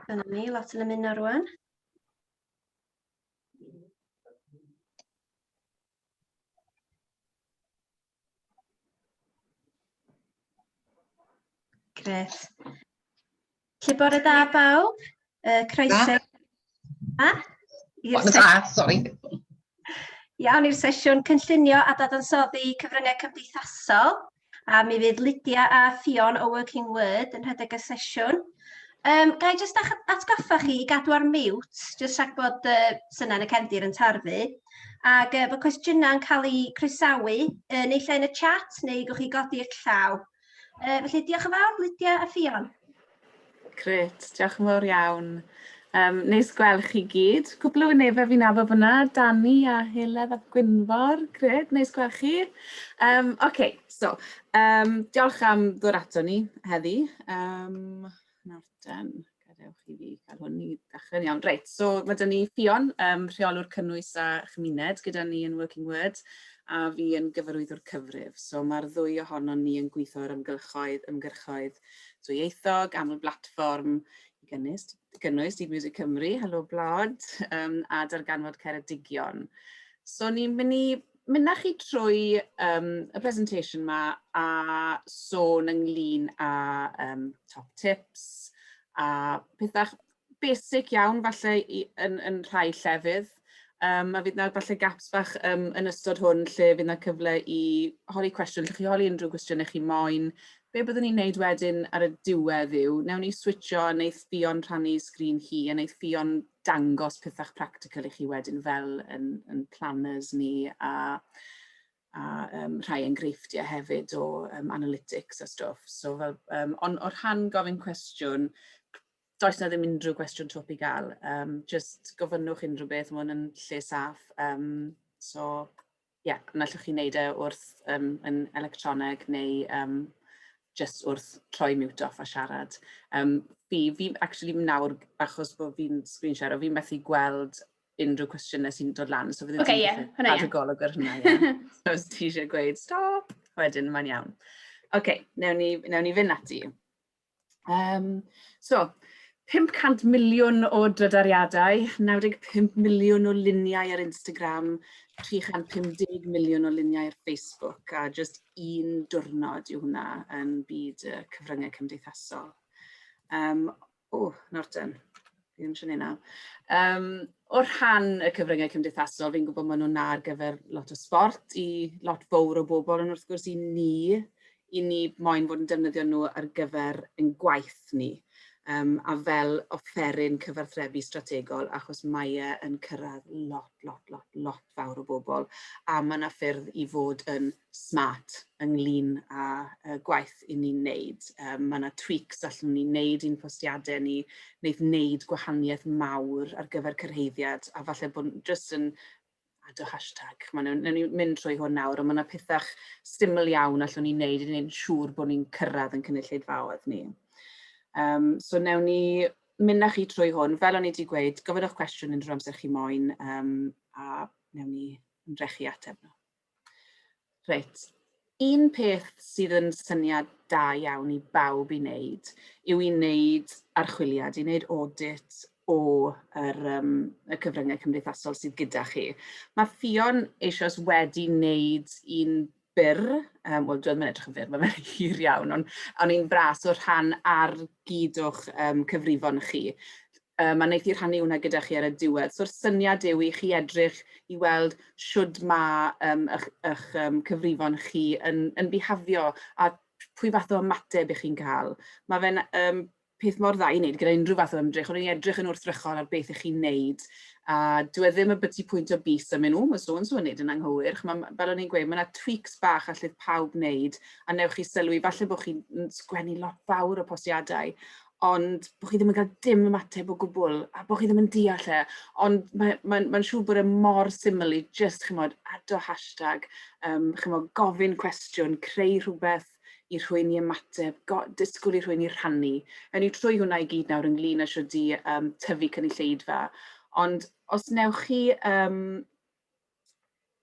Dyna ni, lot yn ymuno rwan. Gret. Felly bore da bawb. Croeso. Da. Bore da, sori. Iawn i'r sesiwn cynllunio a dadansoddi cyfryngau cymdeithasol. A mi fydd Lydia a Ffion o Working Word yn rhedeg y sesiwn. Ga i jyst atgoffa chi i gadw ar mute, jyst rhag bod synnau yn y cefndir yn tarfu. Ac bod cwestiynau'n cael eu croesawu, naill ai yn y chat neu gewch chi godi eich llaw. Felly diolch yn fawr Lydia a Ffion. Grêt, diolch yn fawr iawn. Neis gweld chi gyd. Cwpl o wynebau fi'n nabod fyna, Dani a Heledd a Gwynfor. Grêt, neis gweld chi. Oce, so, diolch am ddod ato ni heddi. Nawr den, gadewch i fi gael hwn i ddechrau'n iawn. Reit, so mae 'da ni Ffion, rheolwr cynnwys a chymuned gyda ni yn Working Word, a fi yn gyfarwyddwr cyfrif. So mae'r ddwy ohonon ni yn gweithio ar ymgylchoedd, ymgyrchoedd dwyieithog, aml blatfform i gynnwys, gynnwys Dydd Miwsig Cymru, Helo Blod, a Darganfod Ceredigion. So ni'n mynd i mynd â chi trwy y presentation 'ma a sôn ynglyn â top tips a pethau basic iawn falle i, yn, yn rhai llefydd. A fydd 'na falle gaps bach yn ystod hwn lle fydd 'na cyfle i holi cwestiwn. Allwch chi holi unrhyw gwestiynau chi moyn. Be byddwn ni'n neud wedyn ar y diwedd yw, wnawn ni switsio a wneith Ffion rhannu sgrin hi a wneith Ffion dangos pethau practical i chi wedyn fel yn, yn planners ni a rhai enghreifftiau hefyd o analytics a stwff. So fel, ond o rhan gofyn cwestiwn, does 'na ddim unrhyw gwestiwn twp i gael. Just gofynnwch unrhyw beth, mae hwn yn lle saff. So ie, yeah, ond allwch chi wneud e wrth yn electroneg neu just wrth troi mute off a siarad. Fi actually nawr, achos bod fi'n screen share, fi'n methu gweld unrhyw cwestiynau sy'n dod lan, so fydde okay, ti'n yeah, cadw golwg ar hwnna, ie. So os ti eisiau gweud stop, wedyn mae'n iawn. Oce, okay, newn ni fynd ati. So, 500 miliwn o drydariadau, 95 miliwn o luniau ar Instagram, 350 miliwn o luniau ar Facebook, a jyst un diwrnod yw hwnna yn byd y cyfryngau cymdeithasol. O, Norton, fi ddim eisiau neud 'na. O rhan y cyfryngau cymdeithasol, fi'n gwybod maen nhw'n na ar gyfer lot o sbort i lot fawr o bobl, ond wrth gwrs i ni, i ni moyn fod yn defnyddio nhw ar gyfer ein gwaith ni, a fel offeryn cyfathrebu strategol, achos mae e yn cyrraedd lot, lot, lot, lot fawr o bobl, a mae yna ffyrdd i fod yn smart ynglyn â gwaith i ni'n neud. Mae yna tweaks allwn ni wneud i'n postiadau ni, wneud wneud gwahaniaeth mawr ar gyfer cyrhaeddiad, a falle bod jyst yn ado hashtag. Ch'mod, newn ni mynd trwy hwn nawr, ond mae yna pethau syml iawn allwn ni wneud i wneud yn siŵr bod ni'n cyrraedd yn cynulleidfaoedd ni. So newn ni mynd â chi trwy hwn. Fel o'n i wedi gweud, gofynnwch cwestiwn unrhyw amser chi moyn, a newn ni ymdrechu ateb nhw. Reit, un peth sydd yn syniad da iawn i bawb i wneud yw i wneud archwiliad, i wneud audit o yr, y cyfryngau cymdeithasol sydd gyda chi. Mae Ffion eisoes wedi wneud un byr, wel dyw e ddim yn edrych yn fyr, mae fe'n hir iawn, ond o'n i'n fras o rhan ar gyd o'ch cyfrifon chi. A wnaeth hi rhannu hwnna gyda chi ar y diwedd. So'r syniad yw i chi edrych i weld shwd ma' eich, eich cyfrifon chi yn, yn bihafio a pwy fath o ymateb 'y chi'n cael. Ma' fe'n peth mor dda i wneud gyda unrhyw fath o ymdrech, ond i edrych yn wrthrychol ar beth 'y chi'n wneud. A dyw e ddim ambyti pwyntio bys a mynd, "Ww, ma' so and so yn wneud yn anghywir." Chimod, fel o'n i'n gweud, ma' 'na tweaks bach allith pawb wneud, a wnewch chi sylwi falle bod chi'n sgwennu lot fawr o postiadau, ond bod chi ddim yn cael dim ymateb o gwbl, a bod chi ddim yn deall e. Ond mae'n mae, mae siŵr bod e mor syml i jyst, chimod, ado hashtag, chimod, gofyn cwestiwn, creu rhywbeth i rhywun i ymateb, go, disgwyl i rhywun i rhannu. Ewn ni trwy hwnna i gyd nawr ynglyn â shwt i tyfu cynulleidfa. Ond os newch chi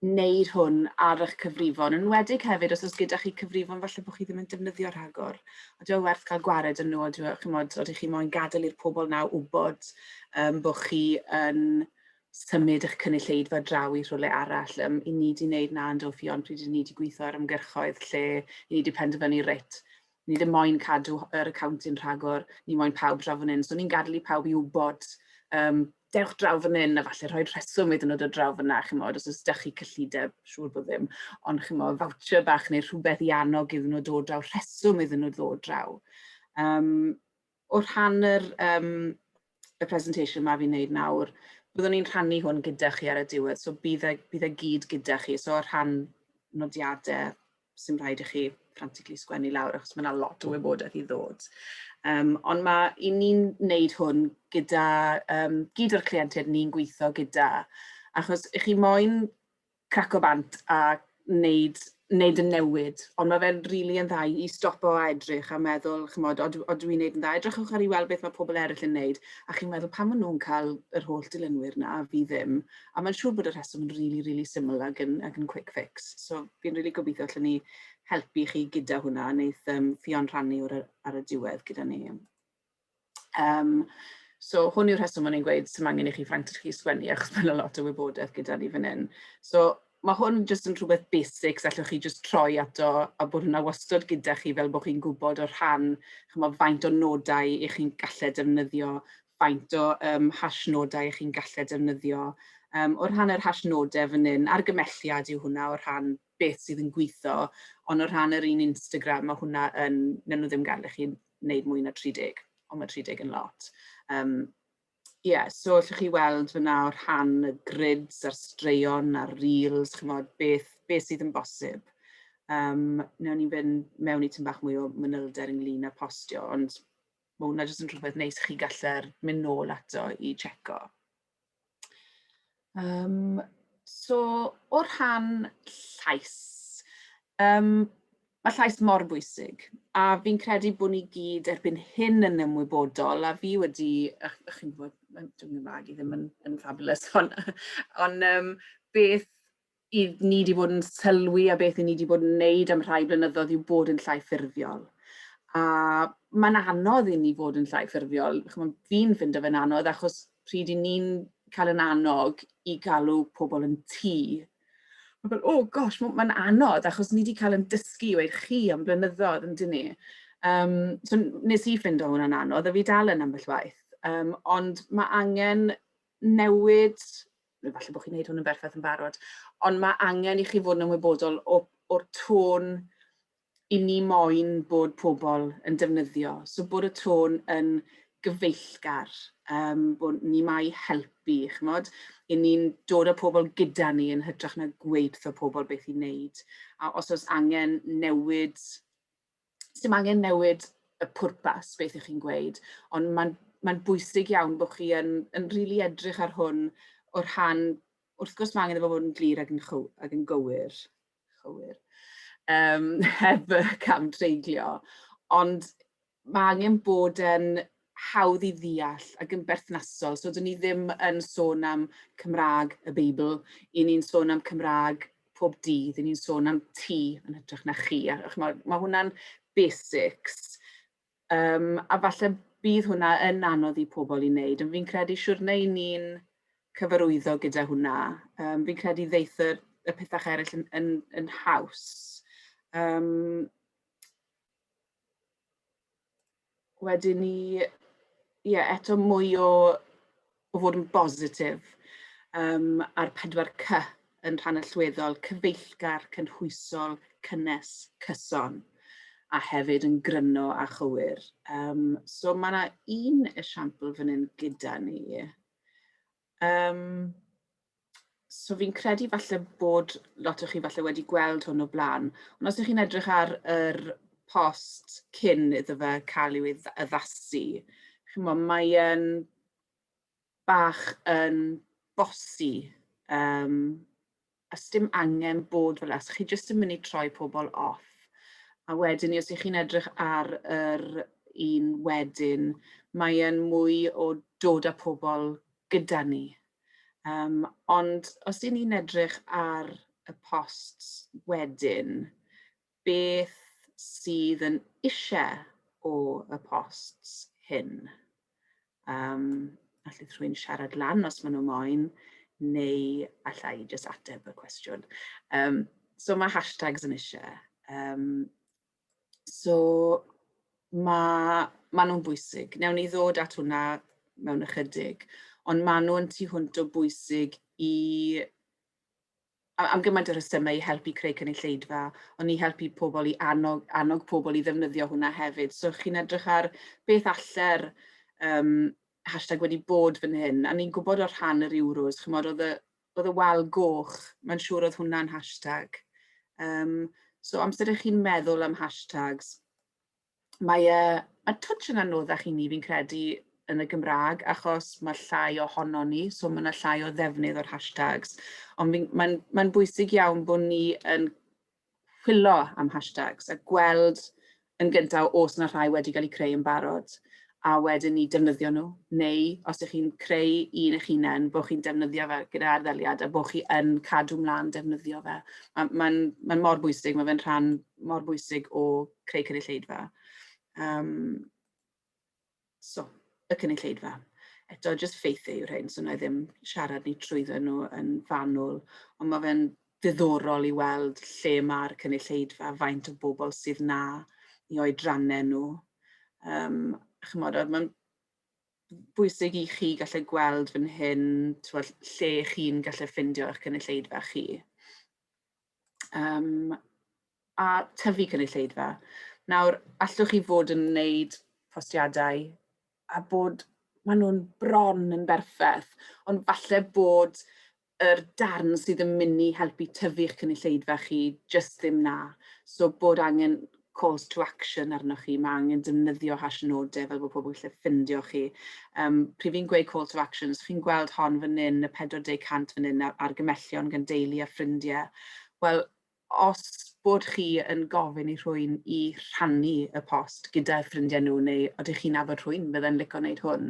wneud hwn ar eich cyfrifon, yn enwedig hefyd os oes gyda chi cyfrifon falle bod chi ddim yn defnyddio rhagor. Ydy o werth cael gwared yn nhw, ydy o, chimod, ydych chi moyn gadael i'r pobl na wybod bod chi yn symud eich cynulleidfa draw i rhywle arall. I ni 'di wneud 'na yn do Ffion, pryd i ni 'di gweithio ar ymgyrchoedd lle i ni 'di penderfynu reit, ni ddim moyn cadw yr account yn rhagor, ni moyn pawb draw fan hyn. So ni'n gadael i pawb i wybod, dewch draw fan hyn a falle rhoi rheswm iddyn nhw dod draw fan'na, chimod, os oes 'da chi cyllideb, siŵr bod ddim, ond chimod, voucher bach neu rhywbeth i annog iddyn nhw dod draw, rheswm iddyn nhw ddod draw. O rhan yr, y presentation ma fi'n neud nawr, byddwn ni'n rhannu hwn gyda chi ar y diwedd, so bydd e gyd gyda chi. So o rhan nodiadau, sy'n rhaid i chi frantically sgwennu lawr achos mae yna lot o wybodaeth i ddod. Ond mae i ni'n wneud hwn gyda gyd o'r cleientiaid ni'n gweithio gyda, achos i chi moyn craco bant a wneud y newid, ond mae fe'n rili yn dda i stopo a edrych a meddwl, chimod, odw i'n wneud yn dda? Edrychwch ar i weld beth mae pobl eraill yn wneud, a chi'n meddwl pam maen nhw'n cael yr holl dilynwyr 'na a fi ddim? A mae'n siŵr bod y rheswm yn rili, rili syml ac yn quick fix. So fi'n rili gobeithio allwn ni helpu chi gyda hwnna, a wneith Ffion rhannu ar y diwedd gyda ni. So hwn yw'r rheswm o'n i'n gweud sy'm angen i chi frantically sgwennu achos mae 'na lot o wybodaeth gyda ni fan hyn. So mae hwn jyst yn rhywbeth basics allwch chi jyst troi ato a bod hwnna wastod gyda chi fel bod chi'n gwybod o rhan, chimod, faint o nodau 'y chi'n gallu defnyddio, faint o hashnodau 'y chi'n gallu defnyddio. O rhan yr hashnodau fan hyn, argymelliad yw hwnna o rhan beth sydd yn gweithio, ond o rhan yr un Instagram, mae hwnna yn, wnawn nhw ddim gadael i chi wneud mwy na 30, ond mae 30 yn lot. Ie, so allwch chi weld fan'na o rhan y grids a'r straeon a'r reels, chimod, beth sydd yn bosib. Wnawn ni fynd mewn i tipyn bach mwy o manylder ynglyn â postio, ond ma' hwnna jyst yn rhywbeth neis chi galler mynd nôl ato i checo. So o rhan llais, mae llais mor bwysig, a fi'n credu bod ni gyd erbyn hyn yn ymwybodol, a fi wedi, chi'n gwybod, dyw Nghymraeg i ddim yn fabulous, ond beth i ni wedi bod yn sylwi a beth i ni wedi bod yn wneud am rhai blynyddoedd yw bod yn llai ffurfiol. A mae'n anodd i ni fod yn llai ffurfiol. Chimod, fi'n ffindo fe'n anodd achos pryd i ni'n cael yn annog i galw pobl yn ti, mae fel, oh gosh, mae'n anodd achos ni wedi cael yn dysgu i weud chi am blynyddoedd, yn dyn ni. So nes i ffindo hwnna'n anodd a fi dal yn ambell waith. Ond mae angen newid, neu falle bod chi'n gwneud hwn yn berffaith yn barod, ond mae angen i chi fod yn ymwybodol o'r tôn i ni moyn bod pobl yn defnyddio. So bod y tôn yn gyfeillgar, bod ni 'ma i helpu, chimod. 'Y ni'n dod â pobl gyda ni yn hytrach na gweud wrtho pobl beth i wneud. A os oes angen newid, sdim angen newid y pwrpas beth 'y chi'n gweud, ond mae'n bwysig iawn bod chi yn rili edrych ar hwn o rhan, wrth gwrs mae angen iddo fo fod yn glir ac yn gywir, chywir, heb cam treiglio, ond mae angen bod yn hawdd i ddeall ac yn berthnasol. So, dyn ni ddim yn sôn am Cymraeg y Beibl, 'y ni'n sôn am Cymraeg pob dydd, 'y ni'n sôn am ti yn hytrach na chi. A chimod, mae hwnna'n basics. A falle bydd hwnna yn anodd i pobl i wneud, ond fi'n credu siwrne 'y ni'n cyfarwyddo gyda hwnna, fi'n credu ddeith y pethau eraill yn haws. Wedyn ni, ie, eto mwy o fod yn bositif, a'r 4C yn rhan allweddol: cyfeillgar, cynhwysol, cynnes, cyson, a hefyd yn gryno a chywir. So mae yna un esiampl fan hyn gyda ni. So fi'n credu falle bod lot o chi falle wedi gweld hwn o blaen. Ond os ydych chi'n edrych ar yr post cyn iddo fe cael ei addasu, chimod, mae e'n bach yn bossy. A sdim angen bod fel 'na. So chi jyst yn mynd i troi pobl off. A wedyn ni, os ych chi'n edrych ar yr un wedyn, mae e'n mwy o dod â pobl gyda ni. Ond os 'y ni'n edrych ar y posts wedyn, beth sydd yn eisiau o y posts hyn? Allith rhywun siarad lan os maen nhw moyn, neu allai i jyst ateb y cwestiwn. So mae hashtags yn eisiau. So ma nhw'n bwysig. Newn ni ddod at hwnna mewn ychydig, ond maen nhw'n tu hwnt o bwysig i am gymaint o rhesymau i helpu creu cynulleidfa, ond i helpu pobl i annog pobl i ddefnyddio hwnna hefyd. So chi'n edrych ar beth alle'r hashtag wedi bod fan hyn, a ni'n gwybod o'r rhan yr Euros, chimod, oedd y wal goch, mae'n siŵr oedd hwnna'n hashtag. So amser ych chi'n meddwl am hashtags, mae touch yn anoddach i ni, fi'n credu, yn y Gymraeg, achos mae llai ohono ni, so mae yna llai o ddefnydd o'r hashtags. Ond mae'n bwysig iawn bod ni yn chwilio am hashtags a gweld yn gyntaf os yna rhai wedi cael eu creu yn barod, a wedyn ni defnyddio nhw. Neu os ydych chi'n creu un eich hunain, bod chi'n defnyddio fe gyda arddeliad a bod chi yn cadw mlaen defnyddio fe. Mae'n mor bwysig, mae fe'n rhan mor bwysig o creu cynulleidfa. So, y cynulleidfa. Eto, jyst ffeithiau yw'r rhain, so wna i ddim siarad ni trwyddo nhw yn fanwl, ond mae fe'n ddiddorol i weld lle mae'r cynulleidfa, faint o bobl sydd na i oedrannau nhw. Chimod, mae'n bwysig i chi gallu gweld fan hyn, t'wod, lle chi'n gallu ffindio eich cynulleidfa chi. A tyfu cynulleidfa. Nawr, allwch chi fod yn wneud postiadau a bod maen nhw'n bron yn berffaith, ond falle bod yr darn sydd yn mynd i helpu tyfu'ch cynulleidfa chi jyst ddim na. So bod angen calls to action arnoch chi, mae angen defnyddio hashnodau fel bod pobl yn gallu ffindio chi. Pryd fi'n gweud call to actions, chi'n gweld hon fan hyn, y 40% fan hyn, argymellion gan deulu a ffrindiau. Wel, os bod chi yn gofyn i rhywun i rhannu y post gyda ffrindiau nhw, neu ydych chi'n nabod rhywun bydde'n licio wneud hwn,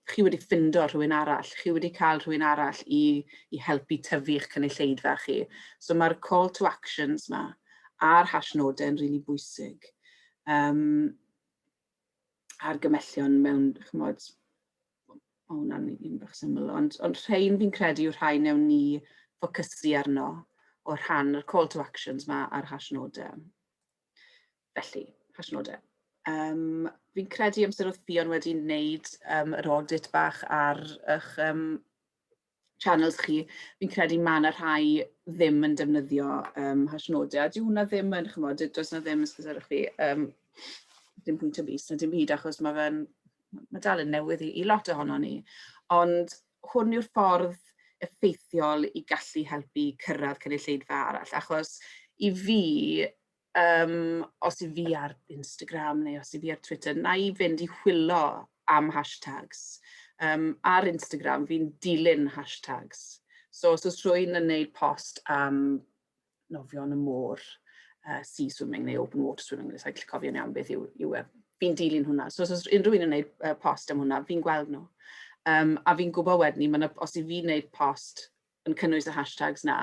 chi wedi ffindo rhywun arall, chi wedi cael rhywun arall i helpu tyfu'ch cynulleidfa chi. So mae'r call to actions ma a'r hashnodau yn rili bwysig. Argymellion mewn, chimod, ma' hwnna'n un bach syml, ond rhain fi'n credu yw rhai newn ni ffocysu arno o rhan yr call to actions ma a'r hashnodau. Felly, hashnodau. Fi'n credu amser oedd Ffion wedi wneud yr audit bach ar eich channels chi, fi'n credu mae yna rhai ddim yn defnyddio hashnodau. A dyw hwnna ddim yn, chimod, does na ddim, ysgwysarwch fi, dim pwynt o bys na dim byd, achos mae dal yn newydd i lot ohono ni. Ond hwn yw'r ffordd effeithiol i gallu helpu cyrraedd cynulleidfa arall, achos i fi, os i fi ar Instagram neu os i fi ar Twitter, na i fynd i chwilio am hashtags. Ar Instagram, fi'n dilyn hashtags. So os oes rhywun yn gwneud post am nofio yn y môr, sea swimming neu open water swimming, sa i'n gallu cofio'n iawn beth yw e, fi'n dilyn hwnna. So os oes unrhyw un yn gwneud post am hwnna, fi'n gweld nhw. A fi'n gwybod wedyn ni, os i fi'n gwneud post yn cynnwys y hashtags na,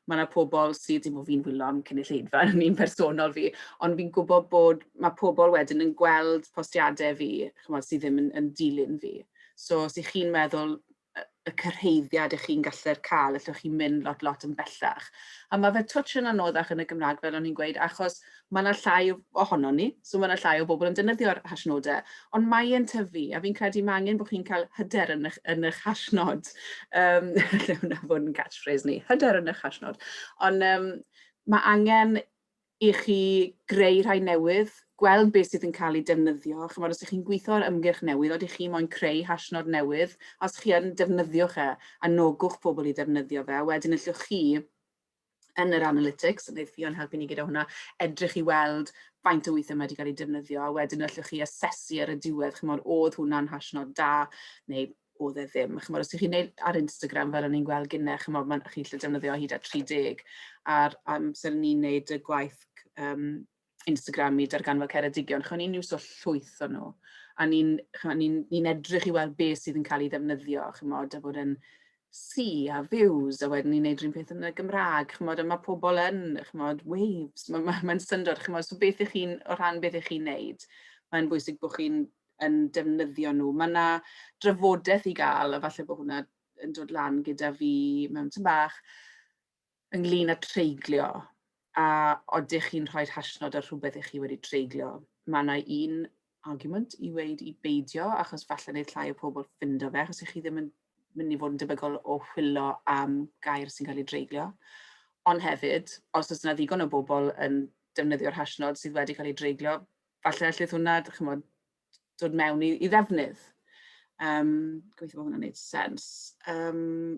mae yna pobl sydd, dim o fi'n chwilio am cynulleidfa yn un personol fi, ond fi'n gwybod bod mae pobl wedyn yn gweld postiadau fi, chimod, sydd ddim yn dilyn fi. So os ych chi'n meddwl y cyrhaeddiad ych chi'n gallu'r cael, allwch chi mynd lot, lot yn bellach. A mae fe touch yn anoddach yn y Gymraeg, fel o'n i'n gweud, achos mae yna llai ohono ni, so mae yna llai o bobl yn defnyddio'r hashnodau, ond mae e'n tyfu, a fi'n credu mae angen bod chi'n cael hyder yn eich hashnod. Alle hwnna fod yn catchphrase ni, "Hyder yn eich hashnod." Ond mae angen i chi greu rhai newydd, gweld beth sydd yn cael ei defnyddio. Chimod, os ydych chi'n gweithio ar ymgyrch newydd, oedych chi moyn creu hashnod newydd, os chi yn defnyddiwch e, anogwch pobl i ddefnyddio fe, a wedyn allwch chi yn yr analytics, yn Ffion helpu ni gyda hwnna, edrych i weld faint o weithiau mae wedi cael ei defnyddio, a wedyn allwch chi asesu ar y diwedd, chimod, oedd hwnna'n hashnod da, neu oedd e ddim. Chimod, os ydych chi'n gwneud ar Instagram, fel o'n i'n gweld gynnau, chimod, chi'n gallu defnyddio hyd at 30, a'r amser ni'n gwneud y gwaith Instagram i Darganfod Ceredigion, chimod, ni'n iwso llwyth o nhw, a ni'n ni edrych i weld beth sydd yn cael ei ddefnyddio, chimod, a bod yn see a views, a wedyn ni'n neud rhywun peth yn y Gymraeg, ch'mod, a ma' pobl yn, ch'mod, waves, mae'n ma, ma syndod, ch'mod, so beth ych chi'n, o rhan beth ych chi'n neud, mae'n bwysig bod chi'n yn defnyddio nhw. Mae yna drafodaeth i gael, a falle bod hwnna yn dod lan gyda fi mewn tŷ bach, ynglyn â treiglio, a odych chi'n rhoi'r hashnod ar rhywbeth ych chi wedi treiglio. Mae yna un argument i weud i beidio, achos falle wneud llai o pobl ffindo fe, achos ych chi ddim yn mynd i fod yn debygol o chwilio am gair sy'n cael ei dreiglio. Ond hefyd, os oes yna ddigon o bobl yn defnyddio'r hashnod sydd wedi cael ei dreiglio, falle allith hwnna, chymod, dod mewn i, i ddefnydd. Um, gobeithio bod hwnna'n gwneud sens. Um,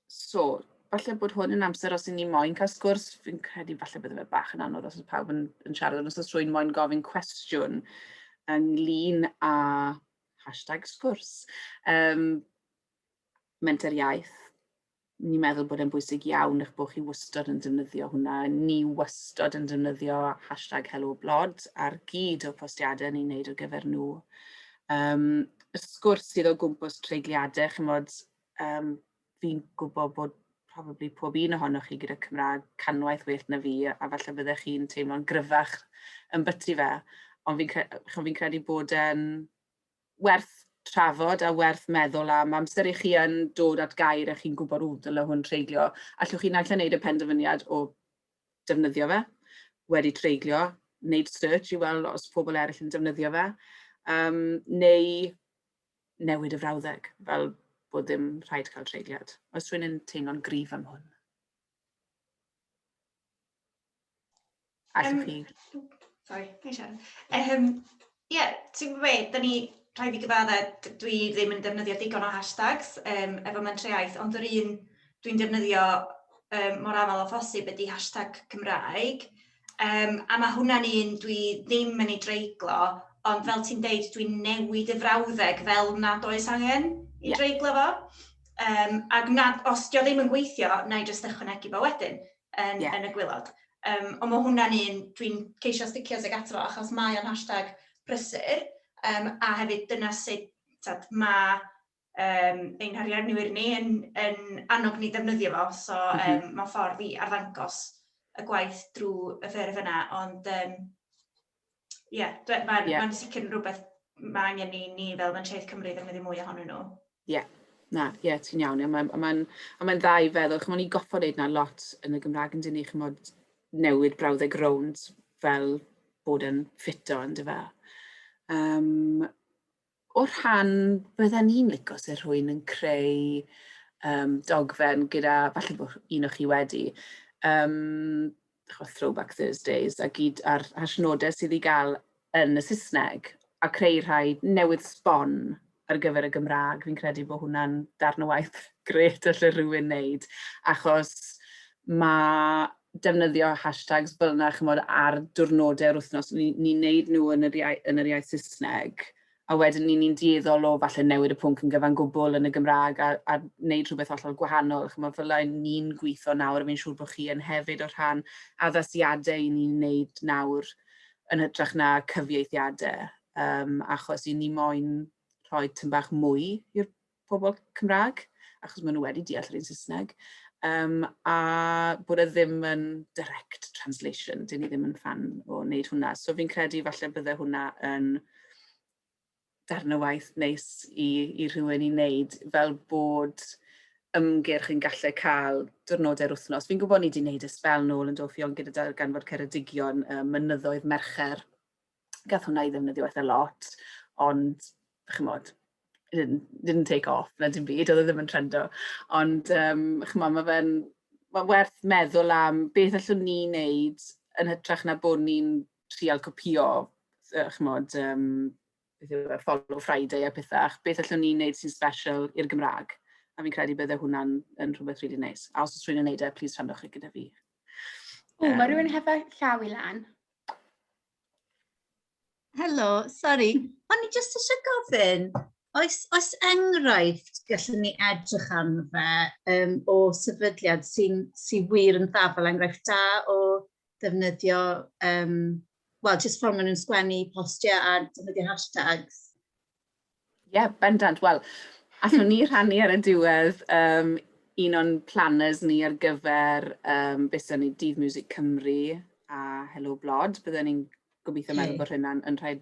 so, falle bod hwn yn amser os 'y ni moyn cael sgwrs, fi'n credu falle bydde fe bach yn anodd os oes pawb yn, yn siarad, ond os oes rhywun moyn gofyn cwestiwn ynglyn â #sgwrs. Um, menter iaith, ni'n meddwl bod e'n bwysig iawn eich bod chi wastad yn defnyddio hwnna. Ni wastad yn defnyddio #HeloBlod ar gyd o'r postiadau ni'n neud ar gyfer nhw. Um, y sgwrs sydd o gwmpas treigliadau, chymod, um, fi'n gwybod bod probably pob un ohonoch chi gyda Cymraeg canwaith well na fi, a falle byddech chi'n teimlo'n gryfach yn byty fe. Ond fi'n cre fi credu bod e'n werth trafod a werth meddwl am amser i chi yn dod at gair a chi'n gwybod, o, dyle hwn treiglio. Allwch chi naill ai wneud y penderfyniad o defnyddio fe, wedi treiglio, wneud search i weld os pobl eraill yn defnyddio fe, um, neu newid y frawddeg, fel bod ddim rhaid cael treigliad. Oes rhywun yn teimlo'n gryf am hwn? Allwch chi? Sorry, na i siarad. Ie, yeah, ti'n gwybod be, da ni, rhaid fi gyfadde, dwi ddim yn defnyddio digon o hashtags efo Mentrau Iaith, ond yr un dwi'n defnyddio mor aml â phosib ydy hashtag Cymraeg. A mae hwnna'n un dwi ddim yn ei dreiglo, ond fel ti'n deud, dwi'n newid y frawddeg fel nad oes angen i dreiglo fo. Ac nad, os dio ddim yn gweithio, na i jyst ychwanegu fo wedyn yn, yn y gwylod. Ond mae hwnna'n un dwi'n ceisio sticio tuag ato fo, achos mae o'n hashtag prysur, a hefyd dyna sut tad, mae ein harianwyr ni yn, yn annog ni ddefnyddio fo, so mae'n ffordd i arddangos y gwaith drwy y ffurf yna, ond ie, yeah, mae'n yeah. ma sicr yn rhywbeth mae angen i ni fel Mentrau Iaith Cymru ddefnyddio mwy ohonyn nhw. Ie, yeah. Na, ie, yeah, ti'n iawn. A mae'n ma ma dda i feddwl, chymod, ni goffod wneud na lot yn y Gymraeg yn dyn ni, chymod, newid brawddeg rownd fel bod yn ffito, yn dyfe. O rhan, bydden ni'n lico se rhywun yn creu dogfen gyda, falle bod un o chi wedi, ch'mod, Throwback Thursdays a gyd a'r hashnodau sydd i gael yn y Saesneg, a creu rhai newydd sbon ar gyfer y Gymraeg. Fi'n credu bod hwnna'n darn o waith grêt alle rhywun wneud, achos ma' defnyddio hashtags fel yna, chimod, ar diwrnodau'r wythnos, ni'n ni neud nhw yn yr, iaith, yn yr iaith Saesneg, a wedyn ni'n ni dueddol o falle newid y pwnc yn gyfan gwbl yn y Gymraeg a, a wneud rhywbeth hollol gwahanol. Chimod, fel ni'n gweithio nawr, a fi'n siŵr bod chi yn hefyd o rhan addasiadau i ni'n wneud nawr yn hytrach na cyfieithiadau, achos i ni moyn rhoi tyn bach mwy i'r pobl Cymraeg, achos maen nhw wedi deall yr un Saesneg, a bod e ddim yn direct translation, dyn ni ddim yn fan o wneud hwnna. So fi'n credu falle bydde hwnna yn darn o waith neis i, i rhywun i wneud, fel bod ymgyrch yn gallu cael diwrnodau'r wythnos. Fi'n gwybod ni wedi gwneud y sbel nôl yn do Ffion gyda Darganfod Ceredigion, mynyddoedd Mercher. Gath hwnna i ddefnyddio eitha lot, ond chimod, it didn't, didn't take off na dim byd, oedd e ddim yn trendo. Ond um, chimod, mae fe'n ma werth meddwl am beth allwn ni wneud yn hytrach na bod ni'n trial copio, chimod, beth yw e, Follow Friday a pethau, beth allwn ni wneud sy'n special i'r Gymraeg. A fi'n credu bydde hwnna'n yn rhywbeth really neis. A os oes rhywun yn wneud e, please rhannwch chi gyda fi. O, mae rhywun hefo llaw i lan. Helo, sori. O'n i jyst eisiau gofyn, oes, oes enghraifft gallwn ni edrych arno fe o sefydliad sy'n sy wir yn dda fel enghraifft da o ddefnyddio, wel, jyst ffordd maen nhw'n sgwennu postiau a defnyddio hashtags? Ie, yeah, bendant. Wel, Allwn ni rhannu ar y diwedd un o'n planners ni ar gyfer beth sy'n ni, Dydd Music Cymru a Helo Blod. Byddwn ni'n gobeithio meddwl bod hynna'n yn rhai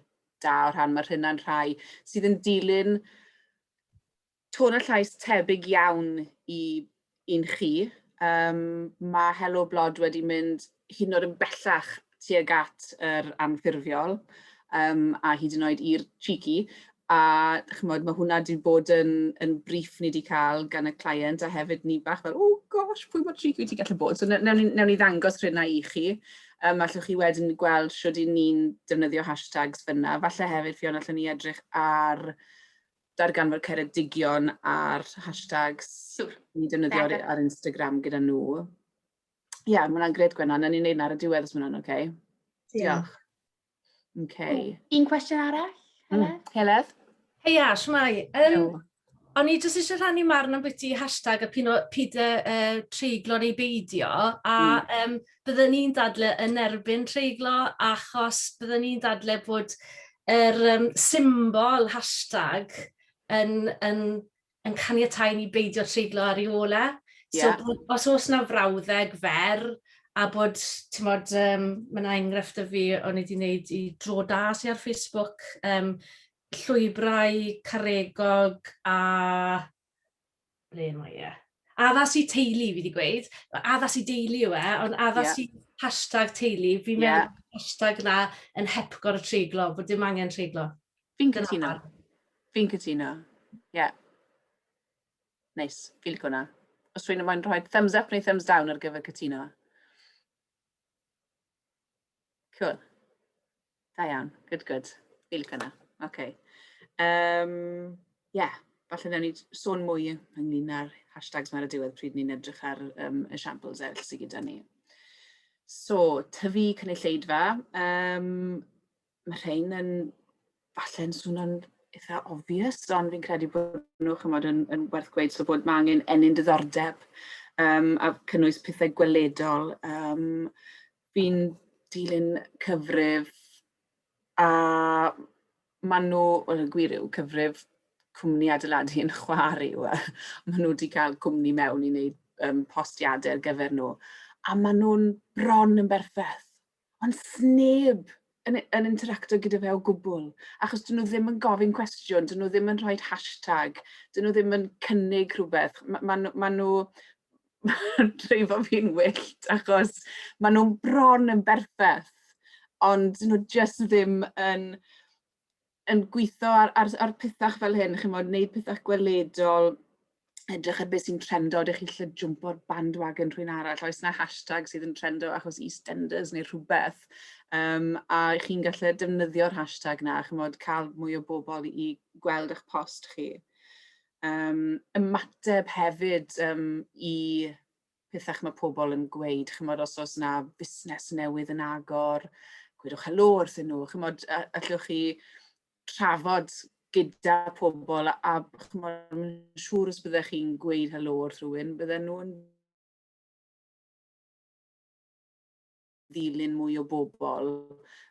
da o rhan, mae hynna'n rhai sydd yn dilyn tôn y llais tebyg iawn i un chi. Mae Helo Blod wedi mynd hyd yn oed yn bellach tuag at yr anffurfiol a hyd yn oed i'r cheeky. A chimod, mae hwnna wedi bod yn brief ni wedi cael gan y client a hefyd ni bach fel, oh gosh, pwy mor cheeky wyt ti'n gallu bod? So newn ni ddangos rhywna i chi. Allwch chi wedyn gweld shwd 'y ni'n defnyddio hashtags fan'na. Falle hefyd, Ffion, allwn ni edrych ar darganfod Ceredigion a'r hashtags ni'n defnyddio ar Instagram gyda nhw. Ie, yeah, mae hwnna'n gret, Gwennan. Nawn ni wneud 'na ar y diwedd os mae hwnna'n oce. Diolch. Okay. Un cwestiwn arall, Heledd? Heledd? Heia, shwmae. O'n i jyst eisiau rhannu marn ambiti hashtag a pino, pyd treiglo neu beidio, a bydden ni'n dadle yn erbyn treiglo, achos bydden ni'n dadle bod yr symbol hashtag yn caniatáu ni beidio treiglo ar ei ôl e. So bod, os oes na frawddeg fer, a bod, ti'mod, mae yna enghraifft o fi o'n i wedi wneud i dro da sy ar Facebook, llwybrau caregog a... ble mae e? Addas i teulu, fi wedi gweud. Addas i deulu yw e, ond addas i hashtag teulu. Fi'n meddwl bod hashtag na yn hepgor y treiglo, bod dim angen treiglo. Fi'n cytuno. Fi'n cytuno. Ie. Yeah. Neis. Fi'n licio hwnna. Os rhywun yn moyn rhoi thumbs up neu thumbs down ar gyfer cytuno. Cool. Da iawn. Good, good. Fi'n licio hwnna. Okay. Yeah, falle newn ni sôn mwy ynglyn â'r hashtags 'ma ar y diwedd pryd ni'n edrych ar esiamples eraill sydd gyda ni. So, tyfu cynulleidfa. Mae rhain yn falle'n swnio'n eitha obvious, ond fi'n credu bod nhw, chimod, yn werth gweud, so bod mae angen ennyn diddordeb a cynnwys pethau gweledol. Fi'n dilyn cyfrif a maen nhw, wel y gwir yw, cyfrif cwmni adeiladu yn chwarae yw e. Maen nhw wedi cael cwmni mewn i wneud postiadau ar gyfer nhw, a maen nhw'n bron yn berffaith. Ond sneb yn interacto gyda fe o gwbl, achos dyn nhw ddim yn gofyn cwestiwn, dyn nhw ddim yn rhoi hashtag, dyn nhw ddim yn cynnig rhywbeth. Ma nhw yn dreifo fi'n wyllt, achos maen nhw'n bron yn berffaith, ond dyn nhw jyst ddim yn gweithio ar pethau fel hyn, chimod, wneud pethau gweledol, edrych ar beth sy'n trendo, ydych chi'n gallu jwmpo'r bandwagon rhywun arall, oes 'na hashtag sydd yn trendo achos EastEnders neu rhywbeth, a chi'n gallu defnyddio'r hashtag 'na, chimod, cael mwy o bobl i gweld eich post chi. Ymateb hefyd i pethau mae pobl yn gweud, chimod, os oes 'na fusnes newydd yn agor, gwedwch helo wrthyn nhw, chimod, allwch chi trafod gyda pobl a chimod, mae'n siŵr os byddech chi'n gweud helo wrth rhywun, bydden nhw'n ddilyn mwy o bobl,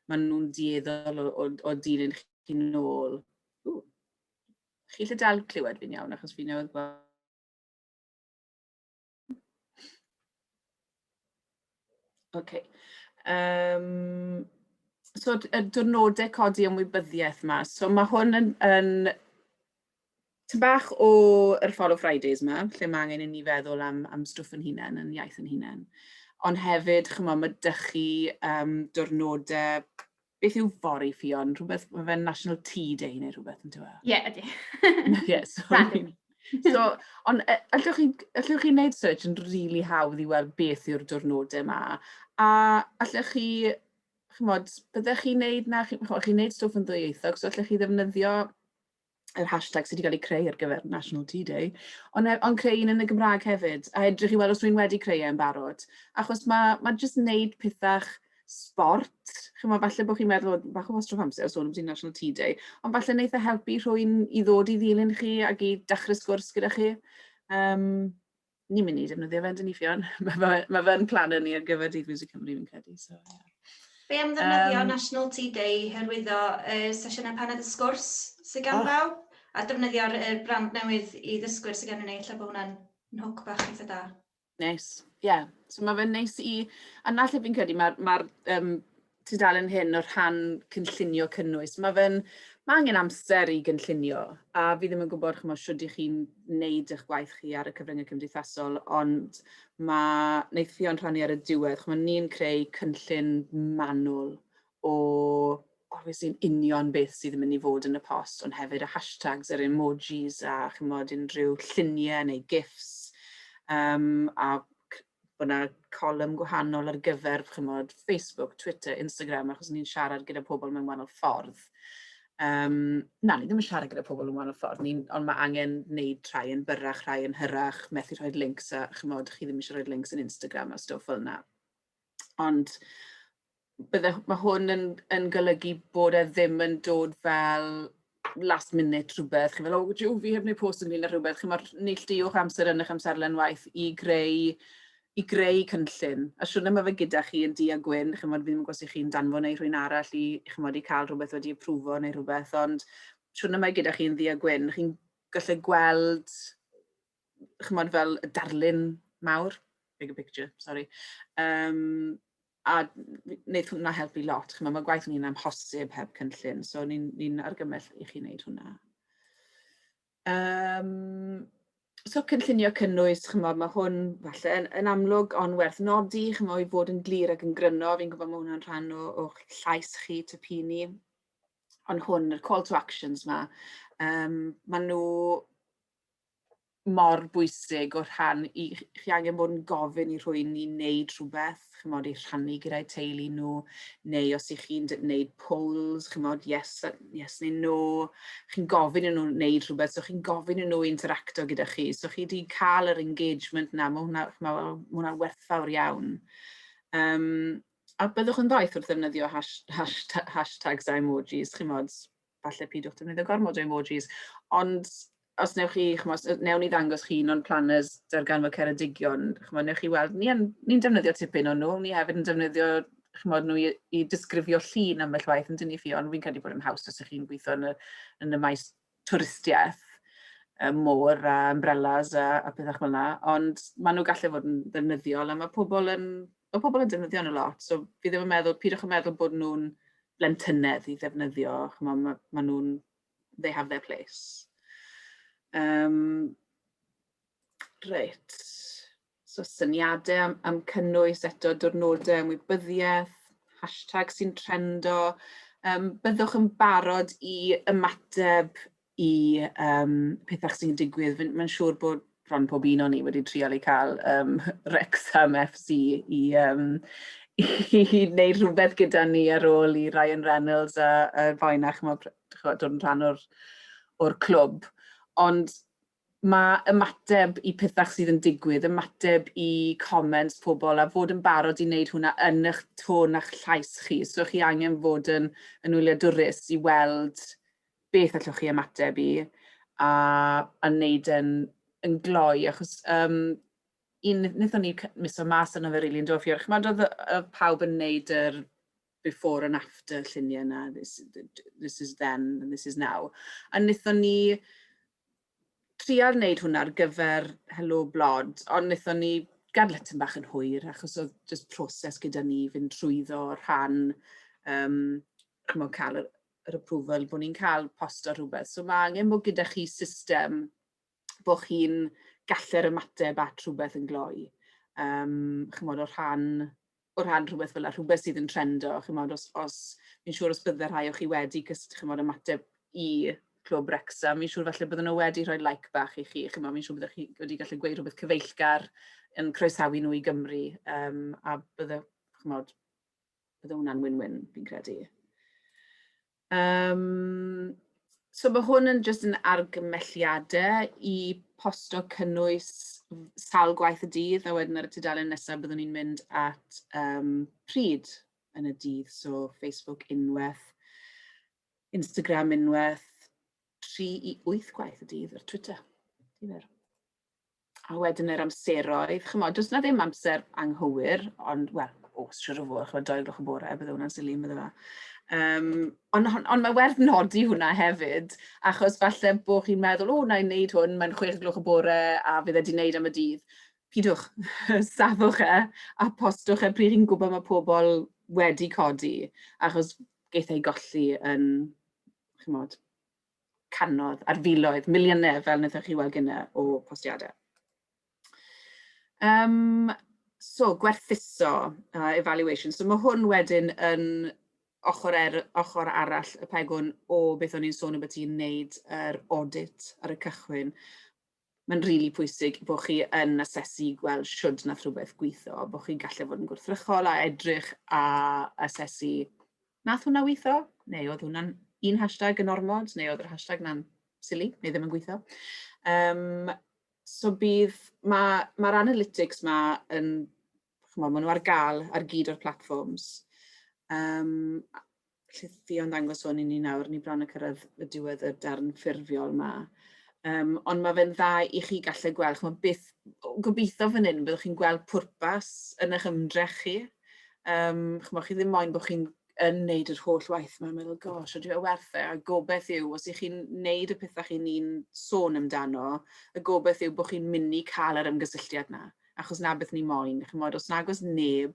maen nhw'n dueddol o dilyn chi nôl. Ww. Chi lle dal clywed fi'n iawn achos fi newydd gweld. Okay. So y diwrnodau codi ymwybyddiaeth yma. So mae hwn yn tipyn bach o'r Follow Fridays yma, lle mae angen i ni feddwl am stwff yn hunain, yn iaith yn hunain. Ond hefyd, chimod, mae dych chi diwrnodau, beth yw fory, Ffion? Rhywbeth, mae fe'n National Tea Day neu rhywbeth, yn dyw e? Ie, ydy. Ie, so Random. So, ond allwch chi wneud search yn rili hawdd i weld beth yw'r diwrnodau yma. A allwch chi, chimod, byddech chi'n wneud 'na, chimod, chi'n wneud stwff yn ddwyieithog, so allwch chi ddefnyddio yr hashtag sydd wedi cael ei creu ar gyfer National Tea Day, ond creu un yn y Gymraeg hefyd, a edrych i weld os rwy'n wedi creu e'n barod. Achos mae jyst wneud pethau sbort, chimod, falle bod chi'n meddwl, bach o wastraff amser sôn ambiti National Tea Day, ond falle wneith e helpu rhywun i ddod i ddilyn chi ac i dechrau sgwrs gyda chi. Ni'n mynd i defnyddio fe, yndyn ni, Ffion? Mae fe'n plan ni ar gyfer Dydd Miwsig Cymru, fi'n credu. So, yeah. Be am ddefnyddio National Tea Day i hyrwyddo sesiynau paned y sgwrs sydd gan bawb? A defnyddio'r brand newydd i ddysgwyr sydd gennym ni, lle bod hwnna'n yn hook bach eitha da. Neis, ie. Yeah. So mae fe'n neis i... A na lle fi'n credu mae'r ma tudalen hyn o rhan cynllunio cynnwys. Mae fe'n... Mae angen amser i gynllunio, a fi ddim yn gwybod chimod shwd 'y chi'n wneud eich gwaith chi ar y cyfryngau cymdeithasol, ond mae... wneith Ffion rhannu ar y diwedd, chimod ni'n creu cynllun manwl o obviously yn union beth sydd yn mynd i fod yn y post, ond hefyd y hashtags, yr emojis a chimod unrhyw lluniau neu gifs, a bod 'na column gwahanol ar gyfer chimod Facebook, Twitter, Instagram, achos ni'n siarad gyda pobl mewn wahanol ffordd. Na, ni ddim yn siarad gyda pobl mewn wahanol ffordd, ond mae angen wneud rhai yn byrrach, rhai yn hyrach, methu rhoi links a chimod, chi ddim eisiau rhoi links yn Instagram a stwff fel yna. Ond mae hwn yn golygu bod e ddim yn dod fel last minute rhywbeth. Chi'n fel, "O, jiw, fi heb wneud post ynglyn â rhywbeth." Chi'n neilltuwch amser yn eich amserlen waith i greu cynllun. A siwrne mae fe gyda chi yn du a gwyn, chimod, fi ddim yn gwybod os ych chi'n danfon neu rhywun arall i, chimod, i cael rhywbeth wedi approfo neu rhywbeth, ond siwrne mae gyda chi yn ddu a gwyn, chi'n gallu gweld, chimod, fel y darlun mawr, bigger picture, sorry. A wneud hwnna helpu lot. Chimod, mae gwaith ni'n amhosib heb cynllun, so ni'n ni argymell i chi wneud hwnna. So cynllunio cynnwys, chimod, mae hwn falle yn amlwg ond werth nodi, chimod, i fod yn glir ac yn gryno. Fi'n gwybod mae hwnna'n rhan o'ch llais chi, Tipini. Ond hwn, yr call to actions ma, maen nhw mor bwysig o rhan i chi angen bod yn gofyn i rhywun i wneud rhywbeth, chimod, i rhannu gyda'i teulu nhw, neu os ych chi'n gwneud polls, chimod, yes neu no, chi'n gofyn i nhw wneud rhywbeth, so chi'n gofyn i nhw interacto gyda chi, so chi wedi cael yr engagement na, mae hwnna werthfawr iawn. A byddwch yn ddoeth wrth ddefnyddio hashtags a emojis, chimod, falle pidwch defnyddio gormod o emojis, ond os newch chi, chimod, os newn ni ddangos chi un o'n planners Darganfod Ceredigion, chimod, newch chi weld, ni defnyddio tipyn o nhw, ni hefyd yn defnyddio, chimod, nhw i disgrifio llun ambell waith yn dyn ni, Ffion, fi'n credu bod yn haws os ych chi'n gweithio yn y maes twristiaeth, y môr a umbrellas a pethau fel yna, ond maen nhw gallu fod yn ddefnyddiol a mae pobl yn defnyddio nhw lot, so fi ddim yn meddwl, pidwch yn meddwl bod nhw'n blentynedd i ddefnyddio, chimod, ma nhw'n, they have their place. Reit, so syniadau am cynnwys eto diwrnodau ymwybyddiaeth, hashtag sy'n trendo. Byddwch yn barod i ymateb i pethau sy'n digwydd. Mae'n siŵr bod bron pob un o'n ni wedi trial i cael Wrexham FC i wneud rhywbeth gyda ni ar ôl i Ryan Reynolds a Foenach dod yn rhan o'r clwb. Ond mae ymateb i pethau sydd yn digwydd, ymateb i comments pobl a fod yn barod i wneud hwnna yn eich tôn a'ch llais chi. So chi angen fod yn wyliadwrus i weld beth allwch chi ymateb i a wneud yn gloi, achos un, wnaethon ni miso mas arno fe rili, yn do, Ffion? Chimod, oedd pawb yn wneud yr before and after lluniau yna, this is then and this is now. A wnaethon ni trial wneud hwnna ar gyfer Helo Blod, ond wnaethon ni gadael tipyn bach yn hwyr, achos oedd just proses gyda ni fynd trwyddo rhan, chimod, cael yr approval bod ni'n cael posto rhywbeth. So mae angen bod gyda chi system bod chi'n gallu'r ymateb at rhywbeth yn gloi. Chimod, o rhan rhywbeth fel 'na, rhywbeth sydd yn trendo, chimod, os fi'n siŵr os bydde rhai o chi wedi chimod, ymateb i Clwb Wrexham, fi'n siŵr falle bydden nhw wedi rhoi like bach i chi, chimod, fi'n siŵr byddech chi wedi gallu gweud rhywbeth cyfeillgar yn croesawu nhw i Gymru, a bydde, chimod, bydde hwnna'n win-win, fi'n credu. So mae hwn yn jyst yn argymelliadau i posto cynnwys sawl gwaith y dydd, a wedyn ar y tudalen nesaf byddwn ni'n mynd at pryd yn y dydd. So Facebook unwaith, Instagram unwaith, 3 i 8 gwaith y dydd ar Twitter. Difyr. A wedyn yr amseroedd, chymod, does 'na ddim amser anghywir, ond wel, O, siwr o fod, chymod, 2 gloch y bore, bydde hwnna'n silly, bydde fe. Ond on, on mae werth nodi hwnna hefyd, achos falle bod chi'n meddwl, o, na i wneud hwn, mae'n 6 gloch y bore a fydd e wedi wneud am y dydd. Pidwch, safwch e a postwch e pryd chi'n gwybod mae pobl wedi codi, achos geith ei golli yn, chymod, cannoedd ar filoedd, miliynau, fel wnaethoch chi weld gynnau o postiadau. So, gwerthuso, evaluation. So mae hwn wedyn yn ochr, er, ochr arall y pegwn o beth o'n i'n sôn ambyti wneud yr audit ar y cychwyn. Mae'n rili really pwysig bod chi yn asesu i gweld shwd nath rhywbeth gweithio, bod chi'n gallu fod yn gwrthrychol a edrych a asesu nath hwnna weithio, neu oedd hwnna'n un hashtag yn ormod, neu oedd yr hashtag na'n silly, neu ddim yn gweithio. So bydd, mae'r ma analytics ma yn, chymod, maen nhw ar gael ar gyd o'r platforms. Lle Ffion ddangos hwn i ni nawr, ni bron yn cyrraedd y diwedd y darn ffurfiol ma. Ond mae fe'n dda i chi gallu gweld, chymod, beth, gobeithio fan hyn, byddwch chi'n gweld pwrpas yn eich ymdrech chi. Chymod, chi ddim moyn bod chi'n yn neud yr holl waith 'ma, meddwl, gosh, ydy fe werth e? A gobeith yw, os ych chi'n neud y pethau chi'n ni'n sôn amdano, y gobeith yw bod chi'n mynd i cael yr ymgysylltiad 'na, achos 'na beth ni moyn. Chimod, os nag oes neb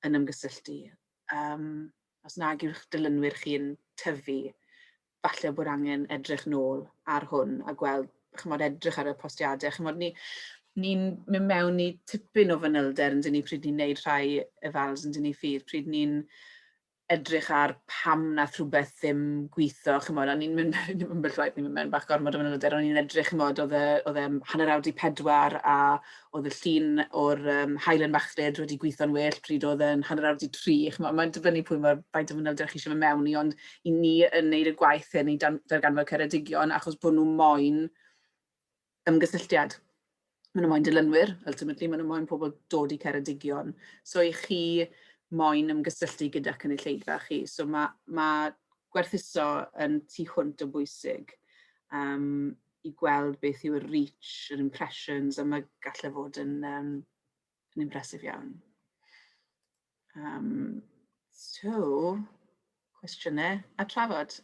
yn ymgysylltu, os nag yw'ch dilynwyr chi'n tyfu, falle bod angen edrych nôl ar hwn a gweld, chimod, edrych ar y postiadau. Chimod, ni, ni'n mynd mewn i tipyn o fanylder yn dyn ni pryd ni'n neud rhai evals yn dyn ni ffydd, pryd ni'n edrych ar pam nath rhywbeth ddim gweithio, chimod, a ni'n mynd, ni'n mynd waith, ni'n mynd mewn bach gormod o fanylder, ond ni'n edrych, chimod, oedd e, oedd e 3:30 a oedd y llun o'r Highland Machlud wedi gweithio'n well pryd oedd e'n 2:30, chimod, mae'n dibynnu pwy mor faint o fanylder chi eisiau mynd mewn i, ond i ni yn neud y gwaith hyn i darganfod Ceredigion achos bod nhw moyn ymgysylltiad. Maen nhw moyn dilynwyr, ultimately, maen nhw moyn pobl dod i Ceredigion. So i chi moyn ymgysylltu gyda cynulleidfa chi. So mae, ma gwerthuso yn tu hwnt o bwysig i gweld beth yw'r reach, yr impressions, a mae gallu fod yn, yn impressive iawn. So, cwestiynau a trafod.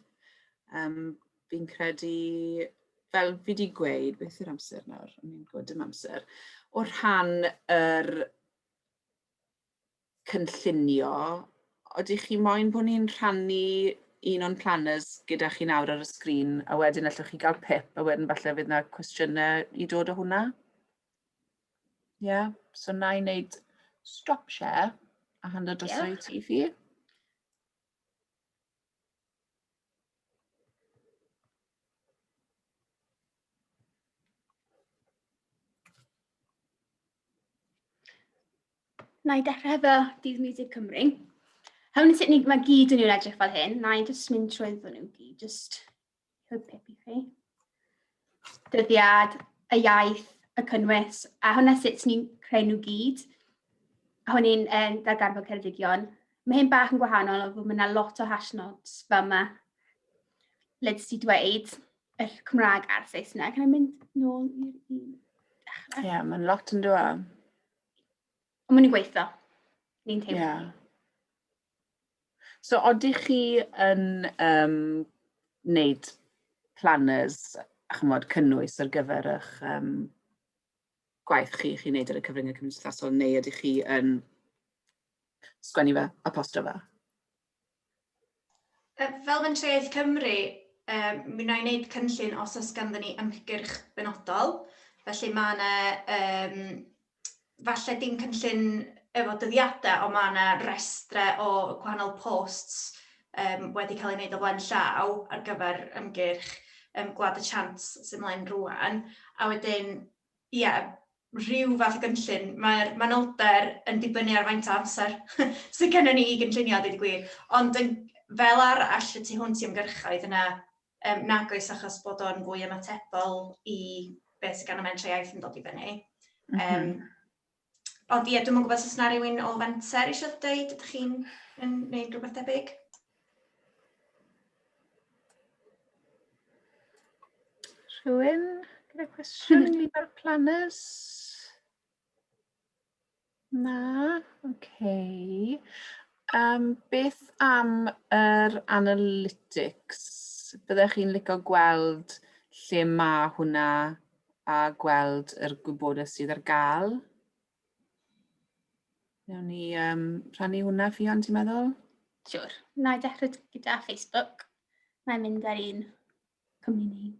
Fi'n credu, fel fi wedi gweud, beth yw'r amser nawr? O'n i'n gwybod dim amser. O rhan yr cynllunio, ydych chi moyn bod ni'n rhannu un o'n planners gyda chi nawr ar y sgrin, a wedyn allwch chi gael pip, a wedyn falle fydd yna cwestiynau i dod o hwnna? Ie, yeah, so na i wneud stop share a hando drosodd i ti, Fi. Na i dechrau hefo Dydd Miwsig Cymru. Hwn sut ni, mae gyd yn nhw'n edrych fel hyn. Na i jyst mynd trwy nhw gyd, jyst rhoi pip i chi. Dyddiad, y iaith, y cynnwys, a hwnna sut ni'n creu nhw gyd. A hwn i'n darganfod Ceredigion. Mae hyn bach yn gwahanol, ond mae yna lot o hashnods fel yma. Liz ti dweud, y Cymraeg a'r Saesneg. Can I mynd nôl i'r un dechrau? Ie, yeah, mae'n lot yn dod. Ond maen nhw'n gweithio. Ni'n teimlo. Yeah. So, odych chi yn wneud planners a chymod, cynnwys ar gyfer eich gwaith chi, chi'n wneud ar y cyfryngau cymdeithasol, neu ydych chi yn sgwennu fe a postio fe? Fel Mentrau Iaith Cymru, mi wna i wneud cynllun os oes ganddyn ni ymgyrch benodol. Felly mae yna, falle dim cynllun efo dyddiadau, ond mae yna restrau o gwahanol posts wedi cael ei wneud o flaen llaw ar gyfer ymgyrch Gwlad y Chant sy'n mlaen rwan. A wedyn, ie, rhyw fath o gynllun. Mae'r manylder yn dibynnu ar faint o amser sydd gennym ni i gynllunio, dweud y gwir. Ond yn, fel arall, y tu hwnt i ymgyrchoedd yna, nag oes achos bod o'n fwy ymatebol i beth sydd gan y Mentrau Iaith yn dod i fyny. Ond ie, dwi'm yn gwybod os oes 'na rywun o Fenter eisiau dweud, ydych chi'n yn gwneud rhywbeth debyg? Rhywun gyda cwestiwn ynglyn â'r planners? Na? Okay. Beth am yr analytics? Byddech chi'n licio gweld lle mae hwnna a gweld yr gwybodaeth sydd ar gael? Newn ni rhannu hwnna, Ffion, ti'n meddwl? Siwr. Na i dechrau gyda Facebook. Na i mynd ar un cwmni ni.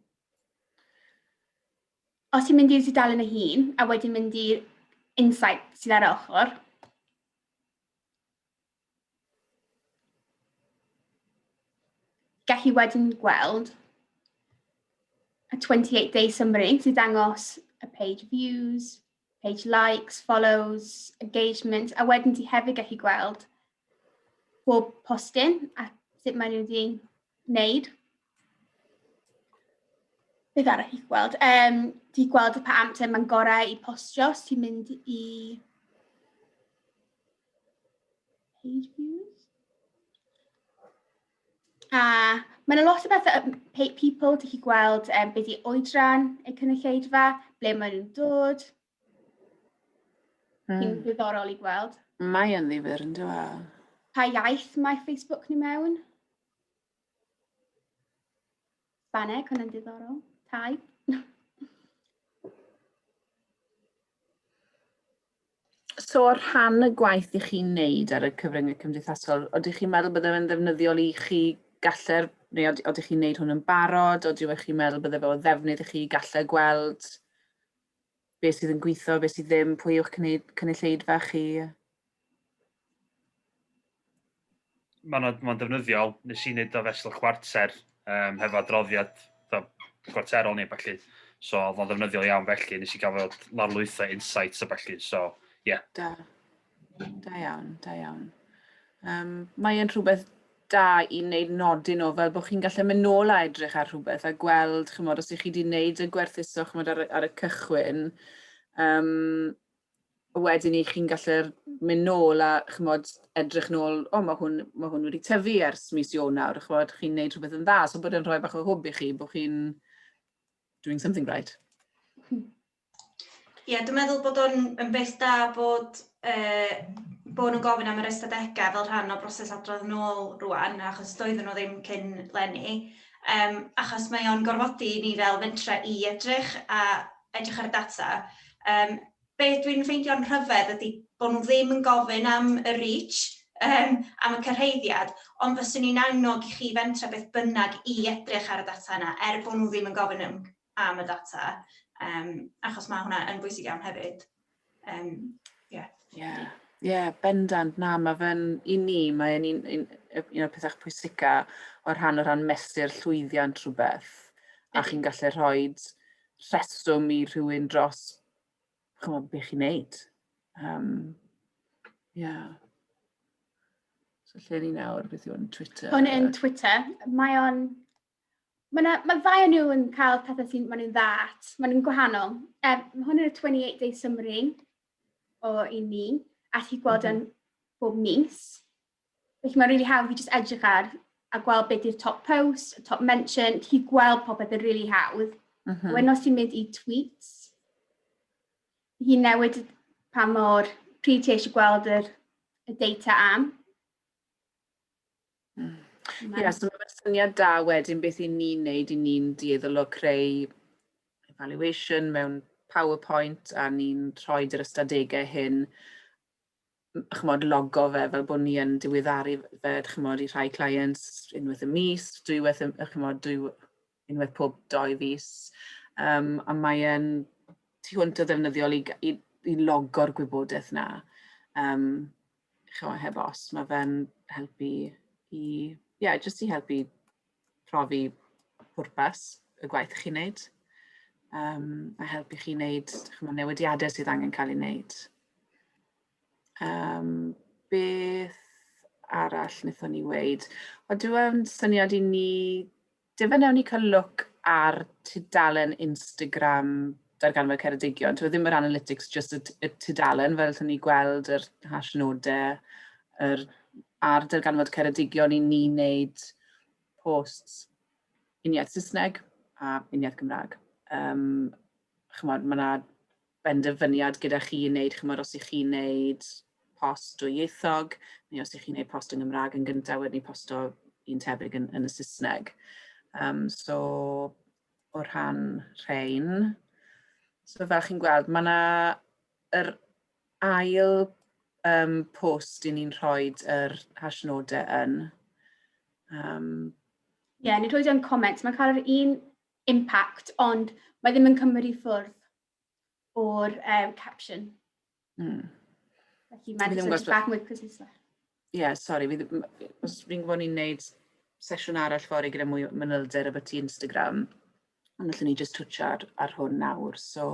Os ti'n mynd i'r tudalen ei hun, a wedyn mynd i'r insight sydd ar y ochr, gallu wedyn gweld y 28 day summary sy'n dangos y page views, page likes, follows, engagement, a wedyn ti hefyd gallu gweld bob postyn a sut maen nhw wedi wneud. Beth arall i gweld? Ti gweld pa amser mae'n gorau i postio os ti'n mynd i page views. A mae yna lot o bethau, people, ti'n gallu gweld beth i oedran eu cynulleidfa, ble maen nhw'n dod. Hi'n ddiddorol i gweld. Mae yn ddifyr, yn dyw e? Pa iaith mae Facebook ni mewn? Spaneg, hwnna'n diddorol. Thai. So o rhan y gwaith i chi'n neud ar y cyfryngau cymdeithasol, odych chi'n meddwl bydde fe'n ddefnyddiol i chi galler, neu odych chi'n neud hwn yn barod, odych chi'n meddwl bydde fe o ddefnydd i chi galler gweld beth sydd yn gweithio, beth sydd ddim, pwy yw'ch cynulleidfa chi? Mae'n ma ddefnyddiol. Nes i wneud o fesul chwarter hefo adroddiad chwarterol ni a ballu. So oedd o'n ddefnyddiol iawn felly. Nes i gael fod lawrlwytho insights a ballu. So, ie. Yeah. Da. Da iawn, da iawn. Mae e'n rhywbeth da i wneud nodyn o, fel bod chi'n gallu mynd nôl a edrych ar rhywbeth a gweld, chimod, os ych chi wedi wneud y gwerthuso, chimod, ar y cychwyn, wedyn i chi'n gallu mynd nôl a, chimod, edrych nôl, o, mae hwn wedi tyfu ers mis Ionawr, chimod, chi'n wneud rhywbeth yn dda, so bod e'n rhoi bach o hwb i chi, bod chi'n doing something right. Ie, yeah, dwi'n meddwl bod o'n yn beth da bod nhw'n gofyn am yr ystadegau fel rhan o broses adrodd nôl rwan, achos doedden nhw ddim cyn leni, achos mae o'n gorfodi ni fel fentra i edrych a edrych ar y data. Be dwi'n ffeindio'n rhyfedd ydy bod nhw ddim yn gofyn am y reach, am y cyrhaeddiad, ond fyswn i'n annog i chi fentra beth bynnag i edrych ar y data yna, er bod nhw ddim yn gofyn am y data, achos mae hwnna yn bwysig iawn hefyd. Yeah. Yeah, yeah, bendant, na, mae fe'n, i ni, mae'n un o'r pethau pwysica o rhan mesur llwyddiant rhywbeth, a chi'n gallu rhoi rheswm i rhywun dros, chimod, beth chi'n neud. Yeah. So lle ni nawr, beth yw hwn, Twitter? Hwn yn Twitter. Mae o'n... Mae ddau o nhw yn cael pethau sy'n, maen nhw'n dda at, maen nhw'n gwahanol. Mae hwn yn y 28 day summary o i ni, a ti'n gweld yn bob mis. Felly mae'n really hawdd i just edrych ar a gweld beth yw'r top post, y top mention, ti'n gweld popeth yn really hawdd. Wedyn os ti'n mynd i tweets, hi'n newid pa mor pryd ti eisiau gweld y data am. Ie, so mae'n syniad da wedyn beth i ni'n neud, i ni'n dueddol o creu evaluation mewn PowerPoint a ni'n rhoi yr ystadegau hyn, chimod, logo fe fel bod ni yn diweddaru fe, chimod, i rhai clients unwaith y mis, dwywaith, chimod, unwaith pob 2 fis. A mae e'n tu hwnt o ddefnyddiol i logo'r gwybodaeth na. Chimod, heb os, mae fe'n helpu i, yeah, just i helpu profi pwrpas y gwaith chi'n neud. A helpu chi wneud, chimod, newidiadau sydd angen cael ei wneud. Beth arall wnaethon ni weud? O, dyw e'n syniad i ni, dyfe wnawn ni cael look ar tudalen Instagram Darganfod Ceredigion. Dyw e ddim yr analytics, just y tudalen, fel allwn ni gweld yr hashnodau ar Darganfod Ceredigion i ni wneud posts uniaith Saesneg a uniaith Gymraeg. Chimod, mae 'na benderfyniad gyda chi i wneud, chymod, os ych chi'n wneud post dwyieithog, neu os ych chi'n wneud post yn Gymraeg yn gyntaf, wedyn ni posto un tebyg yn y Saesneg. So, o rhan rhain, so fel chi'n gweld, mae yna yr ail post i ni'n rhoi yr hashnodau yn. Ie, yeah, ni'n rhoi yn comments. Mae'n cael yr un impact, ond mae ddim yn cymryd i ffwrdd o'r caption. Felly mae'n jyst bach mwy precise. Ie, yeah, sori, os fi'n gwybod ni'n neud sesiwn arall fory gyda mwy o manylder ambyti Instagram, ond allwn ni just twtio ar hwn nawr. So,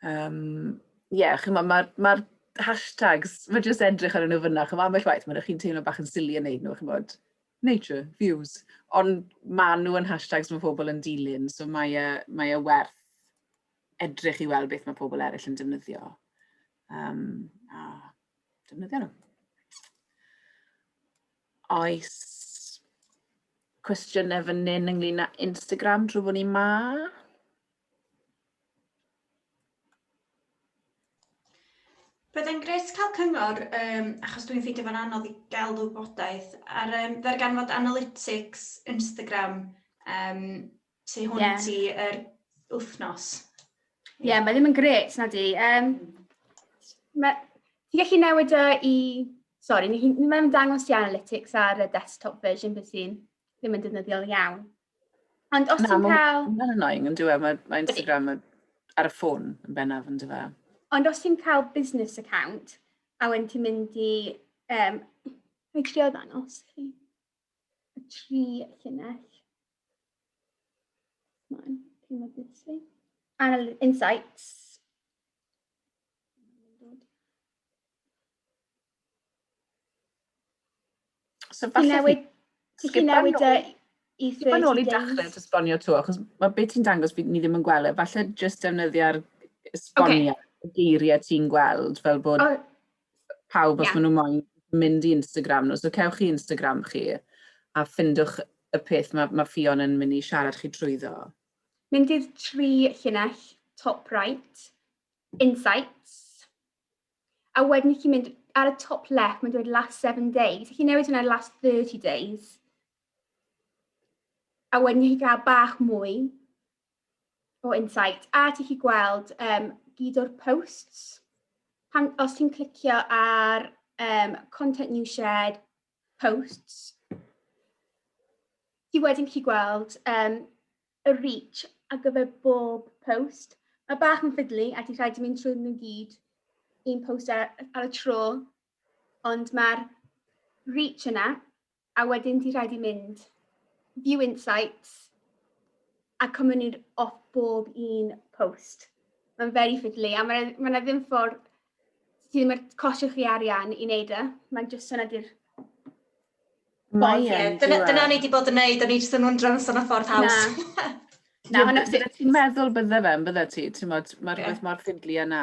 ie, yeah, chimod, ma hashtags, mae jyst edrych ar nhw fyna, chimod, ambell waith, mae'n chi'n teimlo bach yn silly yn neud nhw, chimod, nature, views, ond ma nhw yn hashtags mae pobl yn dilyn, so mae e werth edrych i weld beth mae pobl eraill yn defnyddio. A defnyddio nhw. Oes cwestiynau fan hyn ynglyn â Instagram drwy bod ni ma? Byddai'n grêt cael cyngor, achos dwi'n ffeindio fo'n anodd i gael wybodaeth, ar ddarganfod analytics Instagram tu hwnt i yr wythnos. Ie, yeah, mae ddim yn grêt, na di. Ti'n gallu newid o i... Sorry, mae'n dangos i analytics ar y desktop version beth sy'n ddim yn defnyddiol iawn. Ond os ti'n cael... Mae'n annoying, yn dyw e, mae Instagram ar y ffôn yn bennaf, yn dyw e. Ond os ti'n cael business account, a wedyn ti'n mynd i... Mae'n trio ddangos chi. Y tri llinell. Mae'n teimlo this way. Insights. So falle ti'n newid y i 30 days. Nôl i dechrau esbonio to, achos mae beth ti'n dangos fi, ni ddim yn gweld e. Falle jyst defnyddio'r esboniad, okay, geiriau ti'n gweld, fel bod pawb os maen nhw moyn mynd i Instagram nhw. So cewch chi Instagram chi a ffindwch y peth mae Ffion yn mynd i siarad chi trwyddo. Mynd i'r tri llinell, top right, insights, a wedyn chi'n mynd ar y top left, mae'n dweud last 7 days. Chi'n newid hwnna last 30 days. A wedyn chi'n cael bach mwy o insight. A ti'n chi gweld gyd o'r posts. Os ti'n clicio ar content new shared posts, ti wedyn chi gweld y reach ar gyfer bob post. Mae bach yn fiddly a ti'n rhaid i mynd trwy nhw gyd un post ar y tro, ond mae'r reach yna, a wedyn ti'n rhaid i mynd view insights a cymryd off bob un post. Mae'n very fiddly a mae ma ddim ffordd ti ddim yn costio chi arian i wneud e. Mae'n just hwnna di'r Mae e'n. Dyna ni wedi bod yn neud, o'n i jyst yn wondro os yna ffordd haws. Na, hwnna bydde ti'n meddwl bydde fe, bydde ti, ti'n modd, mae rhywbeth mor fiddly yna.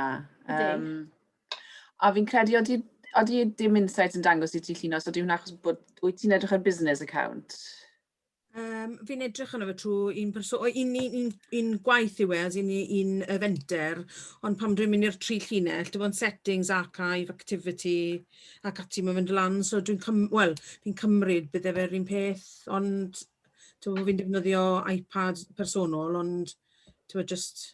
A fi'n credu, odi dim insight yn dangos i ti, Llinos, odi hwnna achos bod, wyt ti'n edrych ar business account? Fi'n edrych arno fe trwy un, perso un, un, un, un gwaith yw e, as in un fenter, ond pan dwi'n mynd i'r tri llinell, dim ond settings, archive, activity ac ati mae'n mynd lan, so dwi'n cym well, fi'n cymryd bydde fe'r un peth, ond ti'n fi'n defnyddio iPad personol, ond ti'n just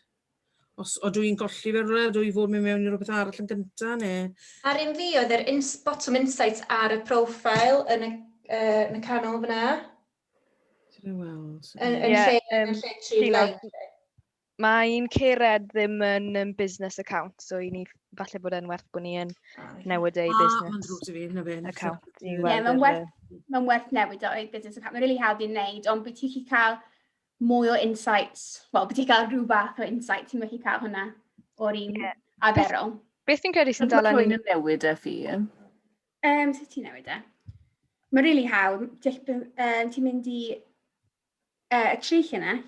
os o dwi'n golli fe rhywle, dwi fod mynd mewn i rhywbeth arall yn gynta, neu... Ar un fi oedd yr bottom insights ar y profile yn y canol fyna. Dwi'n weld. Yn lle, yn lle tri line. Mae un Cered ddim yn business account, so i ni falle bod e'n werth bod ni yn newid ei business Mae'n ddrwg i fi, na fe. account. Ie, mae'n werth newid o i business account. Mae'n really hawdd i wneud, ond byd ti'n gallu cael mwy o insights, wel, byd ti'n cael rhyw fath o insight, ti'n gallu cael hwnna o'r un arferol. Beth fi'n credu sy'n dal yn... Rwy'n yn newid e fi? Sut ti'n newid e? Mae'n really hawdd. Ti'n mynd i y tri llinell,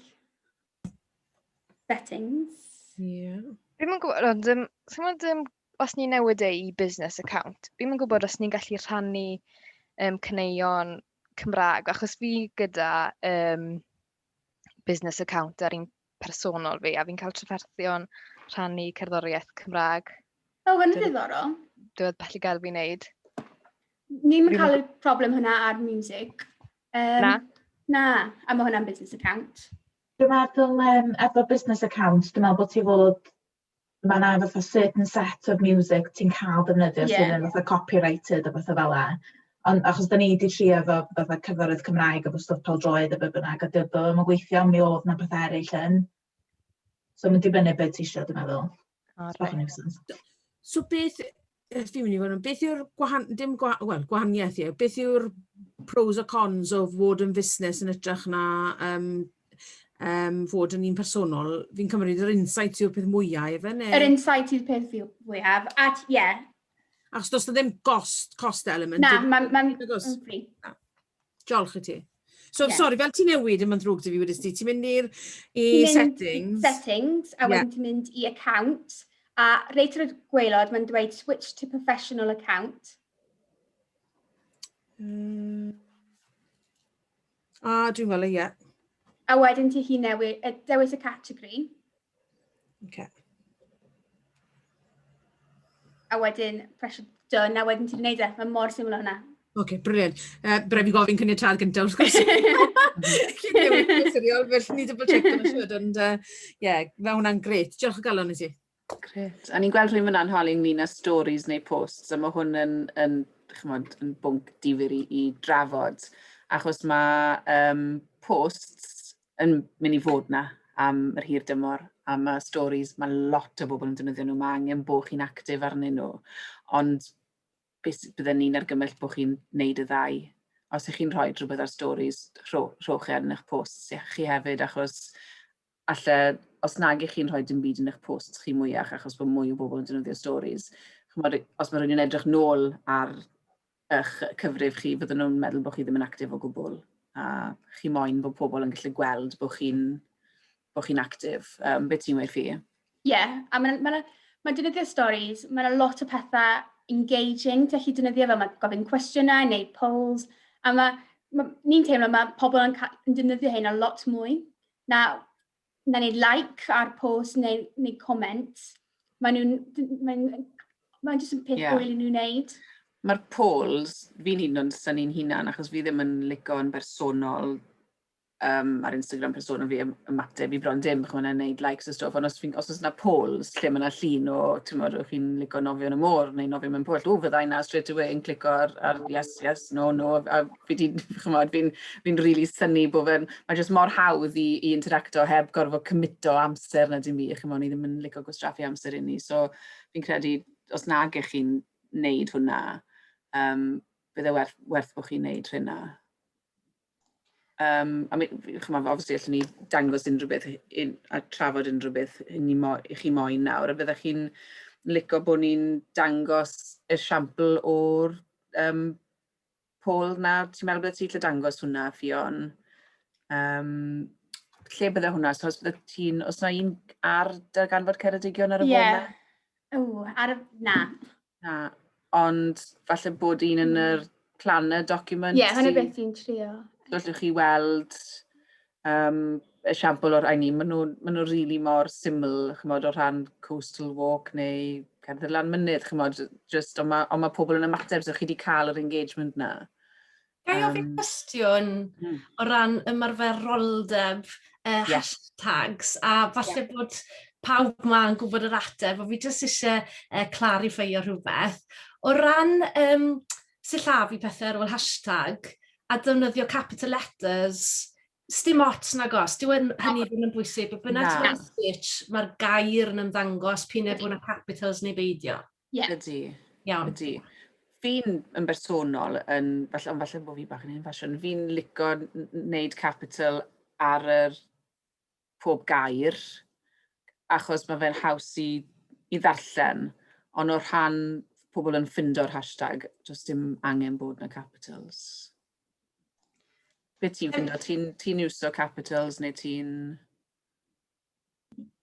settings. Fi'n yn gwybod, ond ti'n gwybod, os ni'n newid e i business account, fi'n yn gwybod os ni'n gallu rhannu caneuon Cymraeg, achos fi gyda business account ar un personol fi, a fi'n cael trafferthion rhannu cerddoriaeth Cymraeg. O, oh, hwnna'n ddiddorol. Dwi'n gallu gael fi wneud. Ni'n cael y problem hwnna ar music. Na? Na, a mae hwnna'n business account. Dwi'n meddwl efo business account, dwi'n meddwl bod ti fod, mae yna fatha certain set of music ti'n cael defnyddio sydd yn fatha copyrighted a fatha fel 'a. Ond achos da ni wedi trio efo fatha cyfarwydd Cymraeg efo stwff pêl-droed a be bynnag, a dio ddim yn gweithio, mi oedd 'na pethau eraill yn. So mae'n dibynnu beth ti isio, dwi'n meddwl. O, Bach yn reit. nuisance. So beth, fi'n mynd i fod yn, beth yw'r gwahan, dim gwa, well, gwahaniaeth yw, beth yw'r pros a cons o fod yn fusnes yn hytrach na fod yn un personol? Fi'n cymryd yr insight yw'r peth mwyaf, efe? Neu? Yr insight yw'r peth fwyaf. A ie. Yeah. Achos does na ddim cost element. Na, mae'n ma, Nag oes? ma free. Diolch i ti. So, Ie. sorry, fel ti'n newid yma'n ddrwg dy fi wedys ti, ti'n mynd i'r i Ti'n mynd i settings. Settings, a wedyn ti'n mynd i account, a reit ar y gwaelod, mae'n dweud "switch to professional account". A dwi'n gweld e, ie. A wedyn ti chi newid, dewis y categori, a wedyn pressure done, a wedyn ti'n gwneud e. Mae'n mor syml o hwnna. OK, brilliant. Bref i gofyn caniatâd gyntaf, wrth gwrs. Cyn newid yn siriol, felly ni double check yn y siwr, ond ie, mae hwnna'n gret. Diolch o galon i ti. Gret. A ni'n gweld rhywun fyna'n holi ynglyn â stories neu posts, a mae hwn yn, ch'mod, yn bwnc difyr i drafod, achos mae posts yn mynd i fod na am yr hir dymor, a mae stories, mae lot o bobl yn defnyddio nhw, mae angen bod chi'n actif arnyn nhw. Ond beth bydden ni'n argymell bod chi'n neud y ddau. Os ych chi'n rhoi rhywbeth ar stories, rhowch e ar yn eich posts chi hefyd, achos alle, os nag ych chi'n rhoi dim byd yn eich posts chi mwyach, achos bod mwy o bobl yn defnyddio stories, ch'mod, os mae rhywun yn edrych nôl ar eich cyfrif chi, fydden nhw'n meddwl bod chi ddim yn actif o gwbl. A chi moyn bod pobl yn gallu gweld bod chi'n actif. Beth ti'n gweud, Fi? Ie, yeah, a mae'n ma defnyddio stories, mae'n lot o pethau engaging, ti'n gallu defnyddio fel mae gofyn cwestiynau neu polls, a ma ni'n teimlo mae pobl yn defnyddio hyn a lot mwy na neud like ar post neu comment. Mae nhw'n, mae'n ma jyst yn peth hwyl i nhw'n wneud. Mae'r polls, fi'n hyd yn oed synnu'n hunan, achos fi ddim yn lico yn bersonol ar Instagram personol fi ymateb i bron dim, ch'mod, yn neud likes a stwff, ond os oes yna polls lle mae yna llun o, ti'n modd, chi'n lico nofio yn y môr neu nofio mewn pwll, o, fyddai na straight away yn clico ar yes, no, a fi di, ch'mod, fi really synnu bod fe'n, mae jyst mor hawdd i interacto heb gorfod commito amser na dim byd, ch'mod, ni ddim yn lico gwastraffu amser i ni, so fi'n credu, os nag ych chi'n neud hwnna, bydde werth bod chi'n neud hynna. I mean, ch'mod, obviously, allwn ni dangos unrhyw beth a trafod unrhyw beth i chi moyn nawr, a byddech chi'n lico bod ni'n dangos esiampl o'r poll na? Ti'n meddwl bydde ti'n gallu dangos hwnna, Ffion? Lle bydde hwnna? So, os bydde ti'n, os na un ar Darganfod Ceredigion ar y foment? O, ar y... Na. Na, ond falle bod un yn yr planner document. Ie, yeah, hwnna beth fi'n trio. So allwch chi weld esiampl o'r rhain, maen nhw really mor syml, ch'mod, o rhan coastal walk neu cerdded lan mynydd, ch'mod, just, ond ma pobl yn ymateb, so chi wedi cael yr engagement na. Ga i ofyn cwestiwn o ran ymarferoldeb hashtags, a falle bod pawb ma'n gwybod yr ateb, ond fi jyst eisiau clarifio rhywbeth. O ran sillafu pethau ar ôl hashtag a defnyddio capital letters, sdim ots nag os, dyw hynny ddim yn bwysig, but bynnag Na. ti'n search, mae'r gair yn ymddangos p'un ai bod yna capitals neu beidio. Ie. Ydy. Iawn. Ydy. Fi'n yn bersonol, yn, falle, ond falle bod fi bach yn hen ffasiwn, fi'n lico wneud capital ar yr pob gair, achos mae fe'n haws i ddarllen, ond o rhan pobl yn ffindo'r hashtag, does dim angen bod na capitals. Be ti'n ffindo? Ti'n iwso capitals neu ti'n?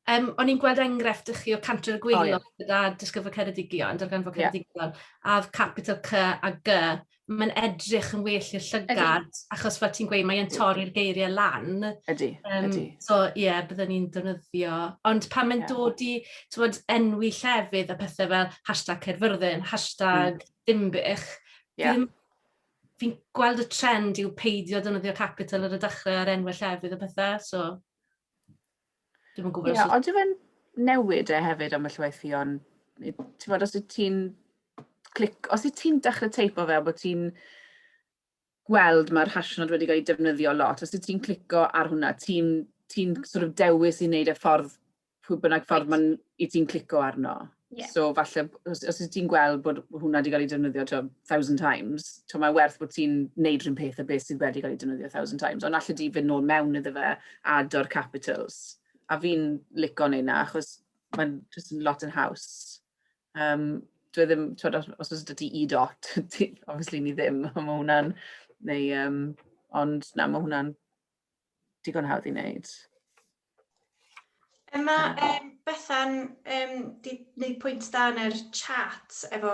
O'n i'n gweld enghraifft i chi o Cantre'r Gwaelod gyda Discover Ceredigion, Darganfod Ceredigion, a oedd capital C a G. Mae'n edrych yn well i'r llygad, achos fel ti'n gweud, mae'n torri'r geiriau lan. Ydy, ydy. So, ie, yeah, byddwn ni'n defnyddio. Ond pan mae'n dod i, t'mod, enwi llefydd a pethau fel hashtag Caerfyrddin, hashtag Dinbych, fi'n gweld y trend yw peidio defnyddio capital ar y dechrau ar enwau llefydd a pethau, so dwi'm yn gwybod Ie, ond yw fe'n newid e hefyd am y llwaith Ffion? Ti'n gwbod, os wyt ti'n clic, os wyt ti'n dechrau teipo fe, bod ti'n gweld mae'r hashnod wedi cael ei defnyddio lot, os wyt ti'n clico ar hwnna, ti'n ti sort of dewis i wneud e ffordd, pwy bynnag ffordd mae'n i ti'n clico arno. So falle, os wyt ti'n gweld bod hwnna wedi cael ei defnyddio to, thousand times, to, mae werth bod ti'n neud rhywun peth a beth sydd wedi cael ei defnyddio thousand times, ond alle di fynd nôl mewn iddo fe a ado'r capitals. A fi'n lico neud na, achos mae'n just yn lot yn haws. Dwi ddim, twyd, os oes 'da ti e dot, obviously ni ddim, mae hwnna'n, neu, ond na, mae hwnna'n digon hawdd i wneud. Mae Bethan di wneud pwynt da yn yr chat efo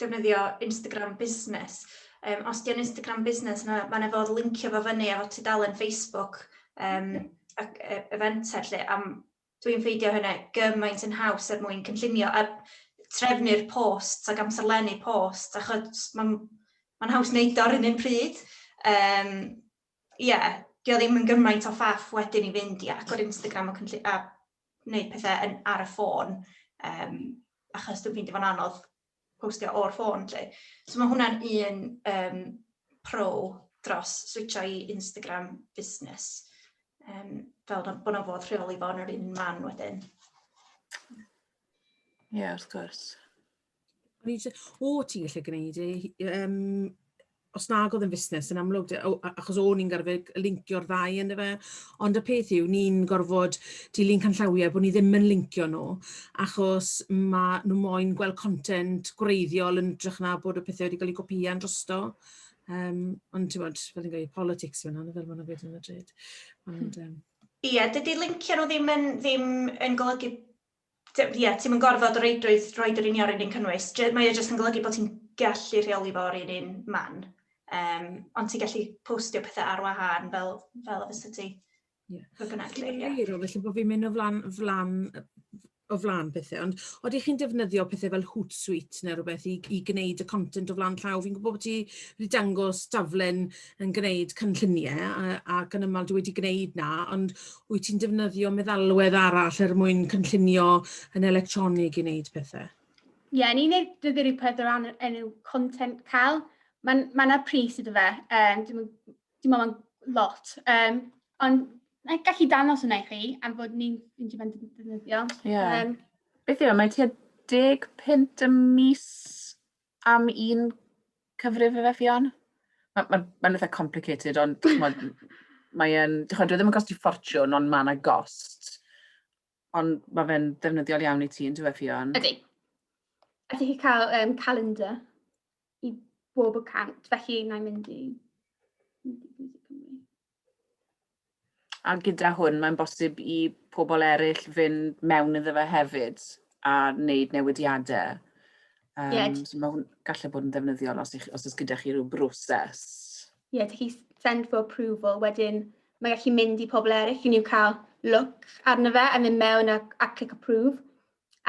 defnyddio Instagram Business. Os di o'n Instagram Business, mae yna fodd lincio fo fyny efo tudalen Facebook ac y fenter lle. Am, dwi'n ffeindio hynna gymaint yn haws er mwyn cynllunio a trefnu'r posts ac amserlennu posts, achos mae'n ma haws wneud o ar un pryd. Ie, yeah, dio ddim yn gymaint o ffaff wedyn i fynd i agor Instagram a wneud pethau ar y ffôn, achos dwi'n ffeindio fo'n anodd postio o'r ffôn, lle. So mae hwnna'n un pro dros switcho i Instagram Business, fel bod 'na fodd rheoli fo yn yr un man wedyn. Ie, yeah, wrth gwrs. O, ti'n gallu gwneud e, os nag oedd yn fusnes yn amlwg, achos o'n i'n gorfod lincio'r ddau ynddo fe, ond y peth yw, ni'n gorfod dilyn canllawiau bod ni ddim yn lincio nhw, achos mae nhw moyn gweld content gwreiddiol yn hytrach na bod y pethau wedi cael eu copïan drosto. Ond ti'n bod, fel ni'n gweud, politics yw hwnna, fel maen nhw'n gweud yn Madrid. Ond, Ie, dydy lincio nhw ddim yn golygu, ie, ti'n yn gorfod o reidrwydd roed yr union yr un cynnwys. Mae e jyst yn golygu bod ti'n gallu rheoli fo o'r un un man. Ond ti'n gallu postio pethau ar wahân fel y fysa ti. Be bynnag, Ti'n lle, ie. Felly bod fi'n mynd o flaen pethau, ond oeddech chi'n defnyddio pethau fel Hootsuite neu rhywbeth i gwneud y content o flaen llaw? Fi'n gwybod bod ti wedi dangos daflen yn gwneud cynlluniau ac yn aml dwi wedi gwneud na, ond wyt ti'n defnyddio meddalwedd arall er mwyn cynllunio yn electronig i wneud pethau? Ie, yeah, ni'n neud defnyddio rhywbeth o ran enw ContentCal. Mae'n ma 'na pris iddo fe, dim ond mae'n lot. Ond na i gallu dangos hwnna i chi am fod ni'n ffeindio fe'n defnyddio. Ie. Beth yw e? Mae tua 10 punt y mis am un cyfrif efe, Ffion? Mae'n ma, ma eitha complicated, ond ch'mod, mae e'n, ch'mod, dyw e ddim yn costi ffortiwn, ond mae yna gost. Ond mae fe'n ddefnyddiol iawn i ti, yn dyw e, Ffion? Ydy. A ti'n cael calendar i bob account, felly na i mynd i Music Cymru. A gyda hwn, mae'n bosib i pobl eraill fynd mewn iddo fe hefyd a wneud newidiadau. So mae hwn gallu bod yn ddefnyddiol os oes gyda chi rhyw broses. Ie, yeah, ti'n send for approval, wedyn mae gallu mynd i pobl eraill i nhw cael look arno fe a mynd mewn a click approve.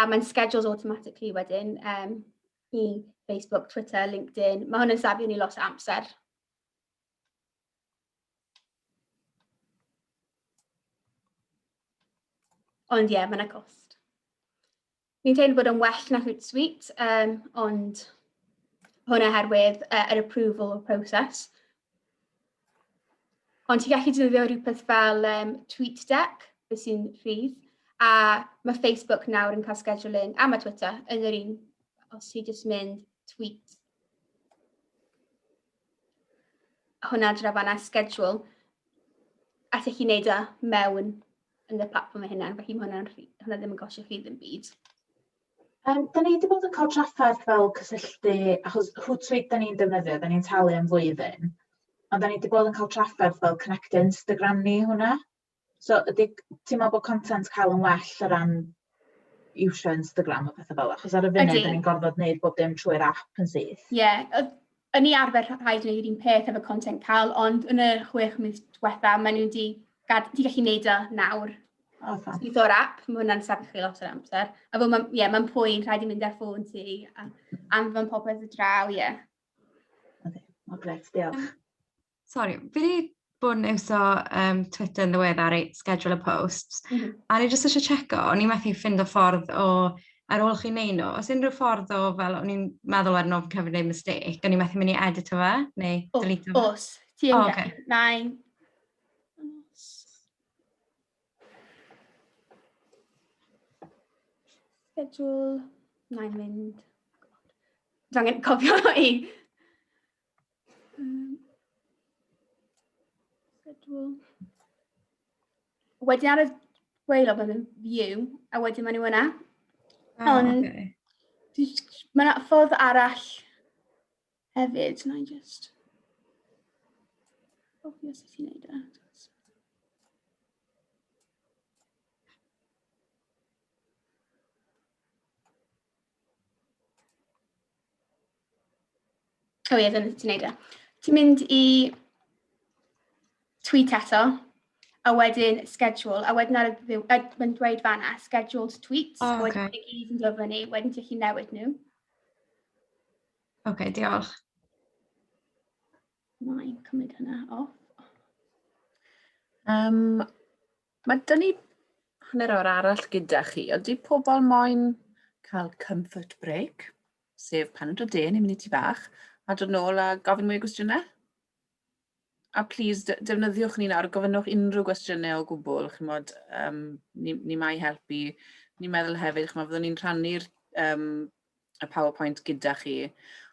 A mae'n schedules automatically wedyn i Facebook, Twitter, LinkedIn. Mae hwn yn safio ni lot o amser. Ond ie, yeah, mae yna cost. Fi'n teimlo bod yn well na Hootsuite, ond hwnna oherwydd yr approval process. Ond ti'n gallu defnyddio rhywbeth fel TweetDeck, beth sy'n rhydd, a mae Facebook nawr yn cael scheduling, a mae Twitter yn yr un, os ti jyst mynd tweet. Hwnna draw fan'na schedule, a ti'n gallu neud o mewn yn y platfform ei hunan, felly mae hwnna ddim yn costio chi ddim byd. Da ni wedi bod yn cael trafferth fel cysylltu, achos Hootsuite da ni'n defnyddio, da ni'n talu am flwyddyn, ond da ni wedi bod yn cael trafferth fel connectio Instagram ni i hwnna. So ydy, ti'n meddwl bod content cael yn well o ran iwsio Instagram a pethau fel 'na? Achos ar y funud, da ni'n gorfod gwneud bob dim trwy'r app yn syth. Ie, yeah. O'n i arfer rhaid wneud yr un peth efo content cael, ond yn y 6 mis diwetha, maen nhw wedi, ti gallu gwneud o nawr. Oh, fab. Syth o'r app, mae hwnna'n safio chi lot o'r amser. A fel, mae'n yeah, ma poen, rhaid i mynd ar ffôn ti, a anfon popeth y draw, ie. Yeah. O, gret, diolch. Sorry, fi wedi bod yn iwso Twitter yn ddiweddar i schedule a posts. A o'n i jyst eisiau checo, o'n i'n methu ffindo ffordd o, ar ôl chi wneud nhw, oes unrhyw ffordd o, fel, o'n i'n meddwl wedyn o fi'n cymryd wneud mistake, o'n i'n methu mynd i edito fe, neu delete fe? Os, ti yn O, gallu. ocê. Nai. Os. Schedule. Nai mynd. Dwi angen cofio i. Schedule. Wedyn ar y gwaelod mae'n mynd view, a wedyn maen nhw yna. Oh, Ond ocê. Mae yna ffordd arall hefyd. Na i just cofio sut i wneud e. O ie, dyna sut ti'n neud e. Ti'n mynd i tweet eto, a wedyn schedule, a wedyn ar y ddiw, mae'n dweud fanna, scheduled tweets, O, a wedyn ocê. i gyd yn dod fyny, wedyn ti'n gallu newid nhw. Oce, diolch. Mae'n cymryd hynna off. Mae dyn ni hanner awr arall gyda chi. Ydy pobl moyn cael comfort break, sef paned o de neu mynd i tŷ bach, a dod nôl a gofyn mwy o gwestiynau? A please, defnyddiwch ni nawr, gofynnwch unrhyw gwestiynau o gwbl, chimod, ni 'ma i helpu. Ni'n meddwl hefyd, chimod, fyddwn ni'n rhannu'r y PowerPoint gyda chi.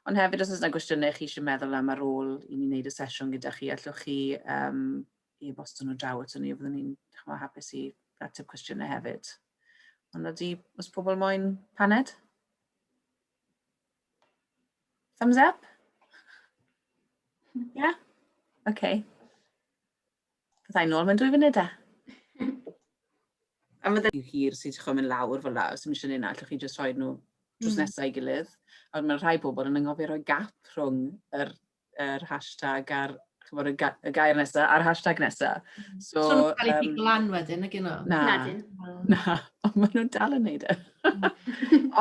Ond hefyd, os oes yna gwestiynau chi eisiau meddwl am ar ôl i ni wneud y sesiwn gyda chi, allwch chi e-bostio nhw draw ato ni, fyddwn ni'n, chimod, hapus i ateb cwestiynau hefyd. Ond ydy, os pobl moyn paned? Thumbs up? Yeah? Okay. Byddai nôl mewn 2 funud e. A fydde hir sy'n dechrau mynd lawr fel la, os dim eisiau neud 'na, allwch chi jyst rhoi nhw drws nesaf i gilydd. Ond mae rhai pobl yn anghofio rhoi gap rhwng yr hashtag a'r, chimod, y gair nesaf a'r hashtag nesaf. So, so nhw'n cael eu pigo lan wedyn, nag yno? Na. Nadyn. Na, ond maen nhw'n dal yn neud e.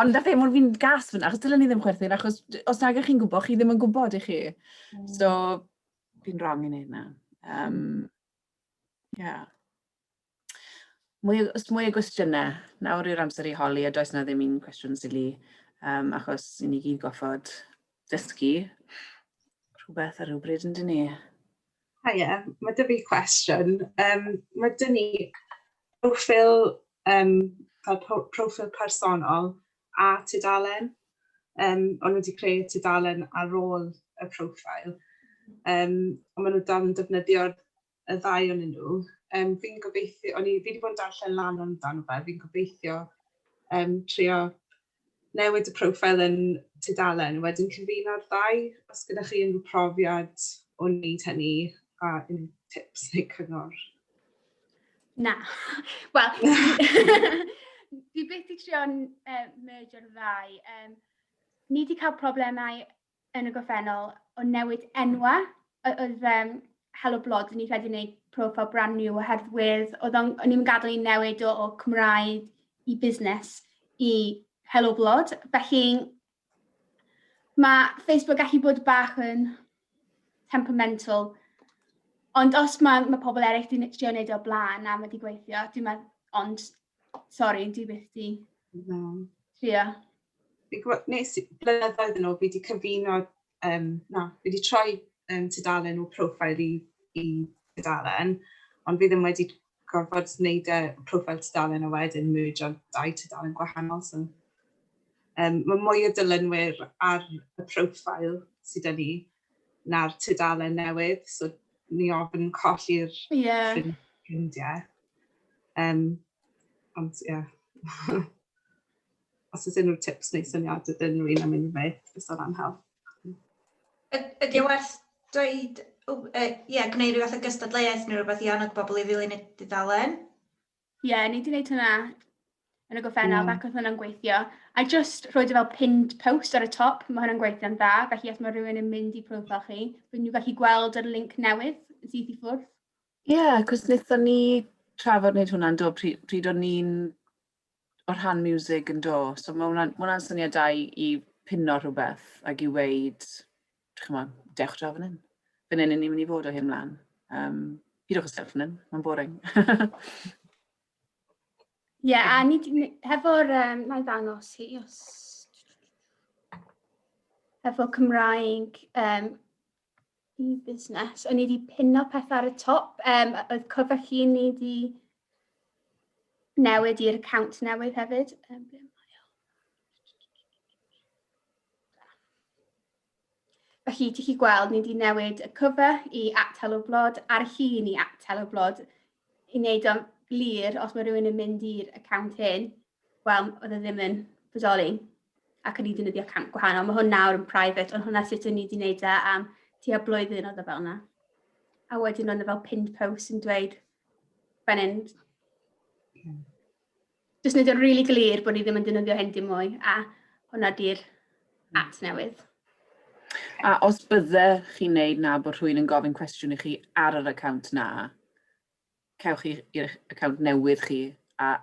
Ond nath e, mwyn fi'n gas fyna, achos dylen ni ddim chwerthin, achos os nag ych chi'n gwybod, chi ddim yn gwybod i chi. So, fi'n wrong i wneud na. Yeah. Os mwy o gwestiynau, nawr yw'r amser i holi, a does na ddim un cwestiwn silly, achos i ni gyd goffod dysgu rhywbeth ar rhywbryd yn dyn ni. Hiya, mae 'da fi cwestiwn. Mae 'da ni proffil, fel proffil personol a tudalen. Ond nhw wedi creu tudalen ar ôl y profil. Ond maen nhw dal yn defnyddio'r y ddau ohonyn nhw. Fi'n gobeithio, o'n i, fi wedi bod yn darllen lan amdano fe, fi'n gobeithio trio newid y profil yn tudalen, wedyn cyfuno'r ddau, os gyda chi unrhyw profiad o wneud hynny a unrhyw tips neu cyngor. Na. Wel, dwi byth 'di trio merge'r ddau. Ni wedi cael problemau yn y gorffennol o newid enwau. Oedd Helo Blod, ni credu wneud profile brand new oherwydd oedd o'n i'n gadael i newid o Cymraeg i busnes i Helo Blod. Felly mae Facebook gallu bod bach yn temperamental. Ond os mae pobl eraill wedi trio wneud o blaen a mae wedi gweithio, dwi'n meddwl, ond sori, dwi byth di No. trio. Fi'n gwybod, nes blynyddoedd yn ôl, fi wedi cyfuno, na, fi wedi troi tudalen o profile i tudalen, ond fi ddim wedi gorfod wneud y profile tudalen a wedyn merge dau tudalen gwahanol. So, mae mwy o dilynwyr ar y profile sydd 'da ni na'r tudalen newydd, so ni ofyn colli'r ffrindiau. Ond ie. Yeah. Os oes unrhyw tips neu syniadau dyn nhw'n am unrhyw beth, fysa hwnna'n help. Ydy o werth dweud yeah, gwneud rhyw fath o gystadleuaeth neu rhywbeth i annog bobl i ddilyn y dudalen. Ie, yeah, ni wedi gwneud hwnna yn y gorffennol, ac oedd hwnna'n gweithio. A just rhoi fel pinned post ar y top, mae hwnna'n gweithio'n dda, felly os mae rhywun yn mynd i profil chi, byd nhw'n gallu gweld yr link newydd syth i ffwrdd. Ie, yeah, cos wnaethon ni trafod wneud hwnna'n do, pryd, pryd o'n ni'n o'r rhan music yn do. So mae hwnna'n ma hwnna syniad da i, i pinno rhywbeth ac i weid, chymod, dewch draw fan hyn. Fan hyn ni'n mynd i fod o hyn mlaen. Um, pidwch â steddfod fan hyn, mae'n boring. Ie, yeah, a ni, hefo'r, um, na i ddangos hi, os... Efo Cymraeg um, i busnes, o'n i wedi pinno pethau ar y top. Um, oedd cover llun ni wedi newid i'r account newydd hefyd. Um, ble mae o? Felly, ti'n chi gweld, ni wedi newid y cover i @helloblod a'r llun i @helloblod i wneud o'n glir os mae rhywun yn mynd i'r account hyn, wel, oedd e ddim yn bodoli ac o'n i wedi defnyddio account gwahanol. Mae hwn nawr yn private, ond hwnna sut o'n i wedi wneud e am tua blwyddyn oedd e fel yna. A wedyn oedd e fel pinned post yn dweud fan hyn. Jyst wneud o'n rili really glir bod ni ddim yn defnyddio hyn dim mwy, a hwnna di'r at newydd. A os bydde chi'n neud na bod rhywun yn gofyn cwestiwn i chi ar yr account na, cewch chi i'r account newydd chi a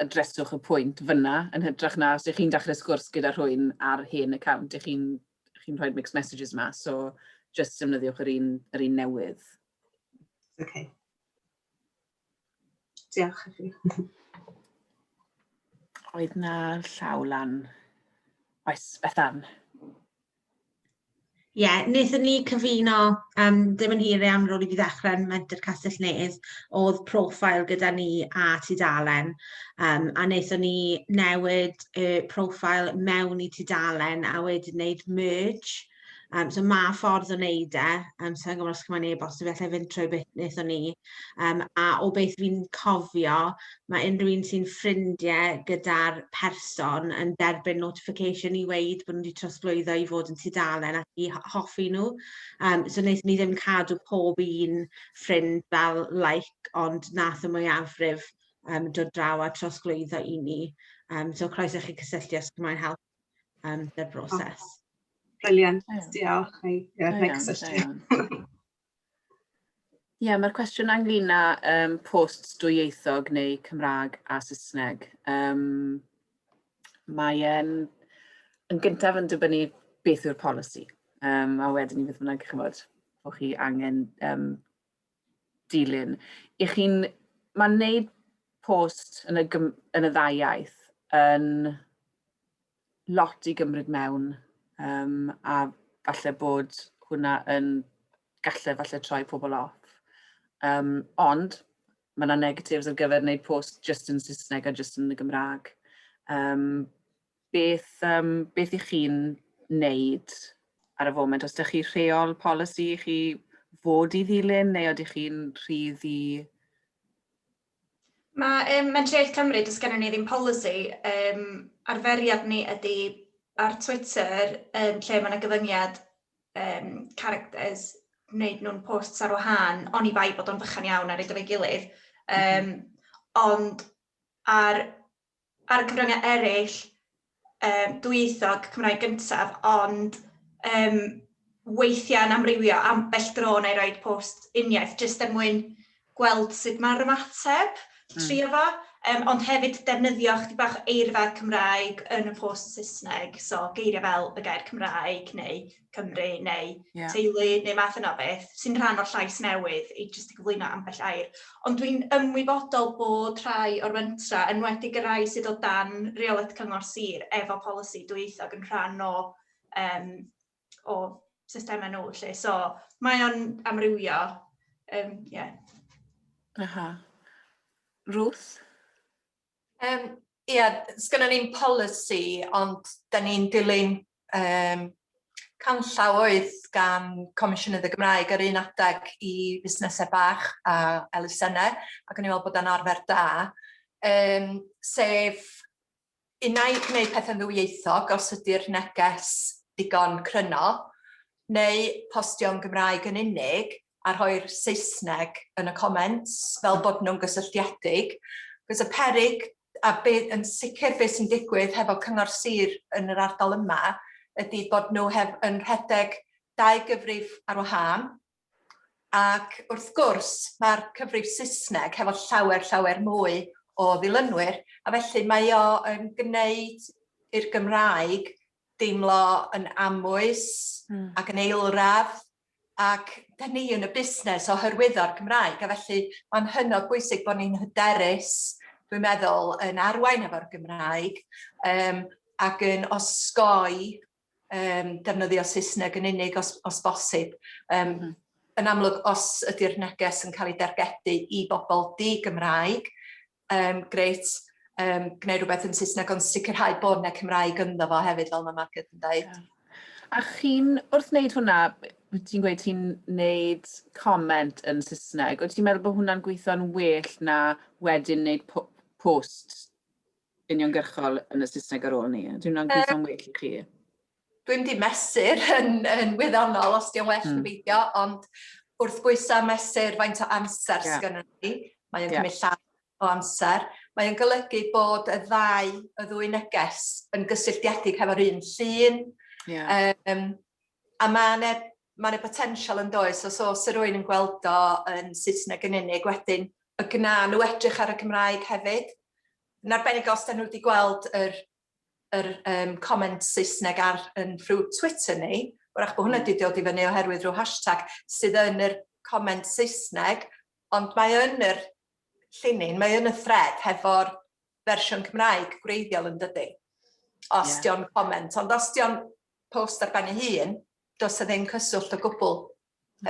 adreswch y pwynt fyna yn hytrach na os ych chi'n dechrau sgwrs gyda rhywun ar hen account, ych chi'n chi rhoi mixed messages ma, so just defnyddiwch yr un, yr un newydd. Okay. Diolch i chi. Oedd na llaw lan. Oes, Bethan. Ie, yeah, wnaethon ni cyfuno, um, ddim yn hir iawn ar ôl i fi ddechrau yn Menter Castell Nedd, oedd profile gyda ni a tudalen, um, a wnaethon ni newid y profile mewn i tudalen a wedyn wneud merge. Um, so mae ffordd o wneud e, um, so i'n gwybod os chi'n moyn e-bost i felly fynd trwy beth wnaethon ni. Um, a o beth fi'n cofio, mae unrhyw un sy'n ffrindiau gyda'r person yn derbyn notification i weid bod nhw wedi trosglwyddo i fod yn tudalen ac i hoffi nhw. Um, so wnaethon ni ddim cadw pob un ffrind fel like, ond nath y mwyafrif um, dod draw a trosglwyddo i ni. Um, so croeso chi cysylltu os chi'n moyn help um, dy'r broses. Oh, brilliant, diolch. Ie, yeah, cysylltu. Ie, yeah, mae'r cwestiwn ynglyn â um, posts dwyieithog neu Cymraeg a Saesneg. Um, mae e'n yn gyntaf yn dibynnu beth yw'r polisi. Um, a wedyn i beth bynnag, chymod, bod chi angen um, dilyn. I chi'n... Mae'n neud post yn y, yn y ddau iaith yn lot i gymryd mewn um, a falle bod hwnna yn gallu falle troi pobl off. Um, ond mae yna negatives ar gyfer wneud post just yn Saesneg a just yn y Gymraeg. Um, beth, um, beth i chi'n wneud ar y foment? Os ydych chi rheol polisi i chi fod i ddilyn neu ydych chi'n rhydd i... Mae um, Mentrau Iaith Cymru, does gennym ni ddim polisi. Um, arferiad ni ydy ar Twitter, um, lle mae yna gyfyngiad um, characters, wneud nhw'n posts ar wahân, oni bai bod o'n fychan iawn ar ei efo'i gilydd. Um, mm -hmm. Ond ar, ar y cyfryngau eraill, um, dwyieithog Cymraeg gyntaf, ond um, weithiau yn amrywio ambell dro neu roed post uniaith, jyst er mwyn gweld sut mae'r ymateb, trio fo, um, ond hefyd defnyddio chydig bach o eirfa Cymraeg yn y post Saesneg, so geiriau fel y gair Cymraeg neu Cymru neu yeah. teulu neu math yna o beth sy'n rhan o'r llais newydd i jyst i gyflwyno ambell air. Ond dwi'n ymwybodol bod rhai o'r mentra, enwedig y rhai sydd o dan reolaeth cyngor sir efo polisi dwyieithog yn rhan o, um, o systemau nhw. Lle. So mae o'n amrywio. Um, yeah. Aha. Ruth? Um, Ie, yeah, sgynnon ni'n polisi, ond da ni'n dilyn um, canllaw oedd gan Comisiynydd y Gymraeg ar un adeg i fusnesau bach a elusennau, ac o'n i'n meddwl bod o'n arfer da, um, sef unai gwneud pethau'n ddwyieithog os ydy'r neges digon cryno, neu postio'n Gymraeg yn unig. a rhoi'r Saesneg yn y comments fel bod nhw'n gysylltiedig. Cos y peryg, a be, yn sicr beth sy'n digwydd hefo cyngor sir yn yr ardal yma, ydy bod nhw hef, yn rhedeg dau gyfrif ar wahân, ac wrth gwrs mae'r cyfrif Saesneg hefo llawer, llawer mwy o ddilynwyr, a felly mae o yn gwneud i'r Gymraeg deimlo yn amwys ac yn eilradd, ac da ni yn y busnes o hyrwyddo'r Cymraeg, a felly mae'n hynod bwysig bod ni'n hyderus, dwi'n meddwl, yn arwain efo'r Gymraeg, ac yn osgoi defnyddio Saesneg yn unig os, os bosib. Yn amlwg, os ydy'r neges yn cael ei dargedu i bobl di-Gymraeg, grêt, gwneud rhywbeth yn Saesneg, ond sicrhau bod 'na Cymraeg ynddo fo hefyd, fel mae Marged yn dweud. Yeah. A chi'n, wrth wneud hwnna, ti'n gweud ti'n wneud comment yn Saesneg, wyt ti'n meddwl bod hwnna'n gweithio'n well na wedyn wneud po post uniongyrchol yn y Saesneg ar ôl ni? Ydy hwnna'n gweithio'n well i chi? Dwi'm di mesur yn, yn wyddonol os di'n well neu beidio, ond wrth bwysau mesur faint o amser yeah. sgynnon ni, mae o'n yeah. cymryd llai o amser. Mae o'n golygu bod y ddau, y ddwy neges yn gysylltiedig hefo'r un llun. Yeah. A mae yna ma potensial yn does, os oes rhywun yn gweld o yn Saesneg yn unig, wedyn y gna nhw edrych ar y Cymraeg hefyd. Yn arbennig os da nhw wedi gweld yr yr comment Saesneg ar yn ffrwd Twitter ni, wrach bod hwnna wedi dod i fyny oherwydd rhyw hashtag sydd yn yr comment Saesneg, ond mae yn yr llinyn, mae yn y thread hefo'r fersiwn Cymraeg gwreiddiol yn dydy. Os yeah. dio'n comment, ond os dio'n post ar ben ei hun, does e ddim cyswllt o gwbl,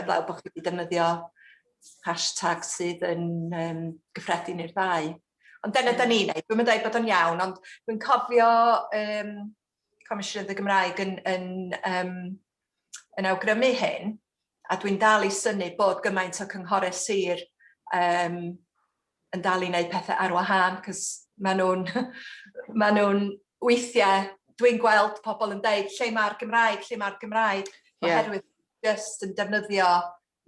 heblaw bod chi wedi defnyddio hashtag sydd yn gyffredin i'r ddau. Ond dyna da ni'n neud, dwi'm yn dweud bod o'n iawn, ond dwi'n cofio Comisiynydd y Gymraeg yn, yn, um, yn awgrymu hyn, a dwi'n dal i synnu bod gymaint o cynghorau sir yn dal i wneud pethau ar wahân, cos maen nhw'n, ma nhw'n weithiau, dwi'n gweld pobl yn deud, lle mae'r Gymraeg, lle mae'r Gymraeg, oherwydd just yn defnyddio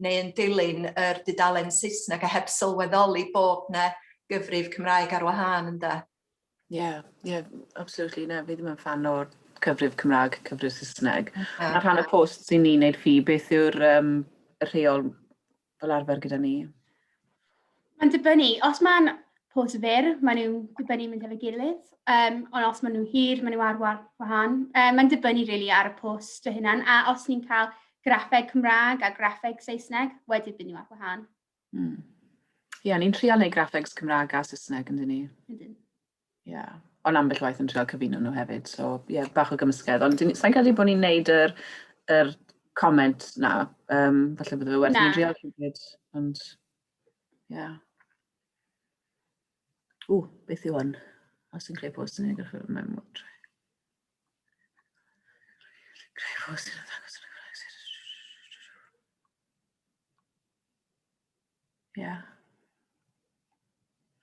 neu yn dilyn yr dudalen Saesneg a heb sylweddoli bod 'na gyfrif Cymraeg ar wahân ynde? Ie, yeah, ie, yeah, absolutely. Na, fi ddim yn fan o'r cyfrif Cymraeg, cyfrif Saesneg. Yeah. A rhan y post sy'n ni'n neud ffi, beth yw'r y rheol fel arfer gyda ni? Mae'n dibynnu. Os mae'n post fyr, maen nhw'n dibynnu mynd efo'i gilydd. Ond os maen nhw'n hir, maen nhw ar wahân. Mae'n dibynnu really ar y post o hynna'n. A os ni'n cael graffeg Cymraeg a graffeg Saesneg, wedyn byd nhw ar wahân. Ie, yeah, ni'n trial neud graffegs Cymraeg a Saesneg, yndyn ni? Ydyn. Ie. Yeah. Ond ambell waith yn trial cyfuno nhw hefyd, so ie, yeah, bach o gymysgedd. Ond sa'n credu bod ni'n neud yr, yr comment na. Falle bydde fe werth ni'n trial rhywbryd, ond ie. Yeah. Ww, beth yw hwn? Os ti'n creu post yn ei greu mewn Creu post yn ddangos yn y Gymraeg. Ie.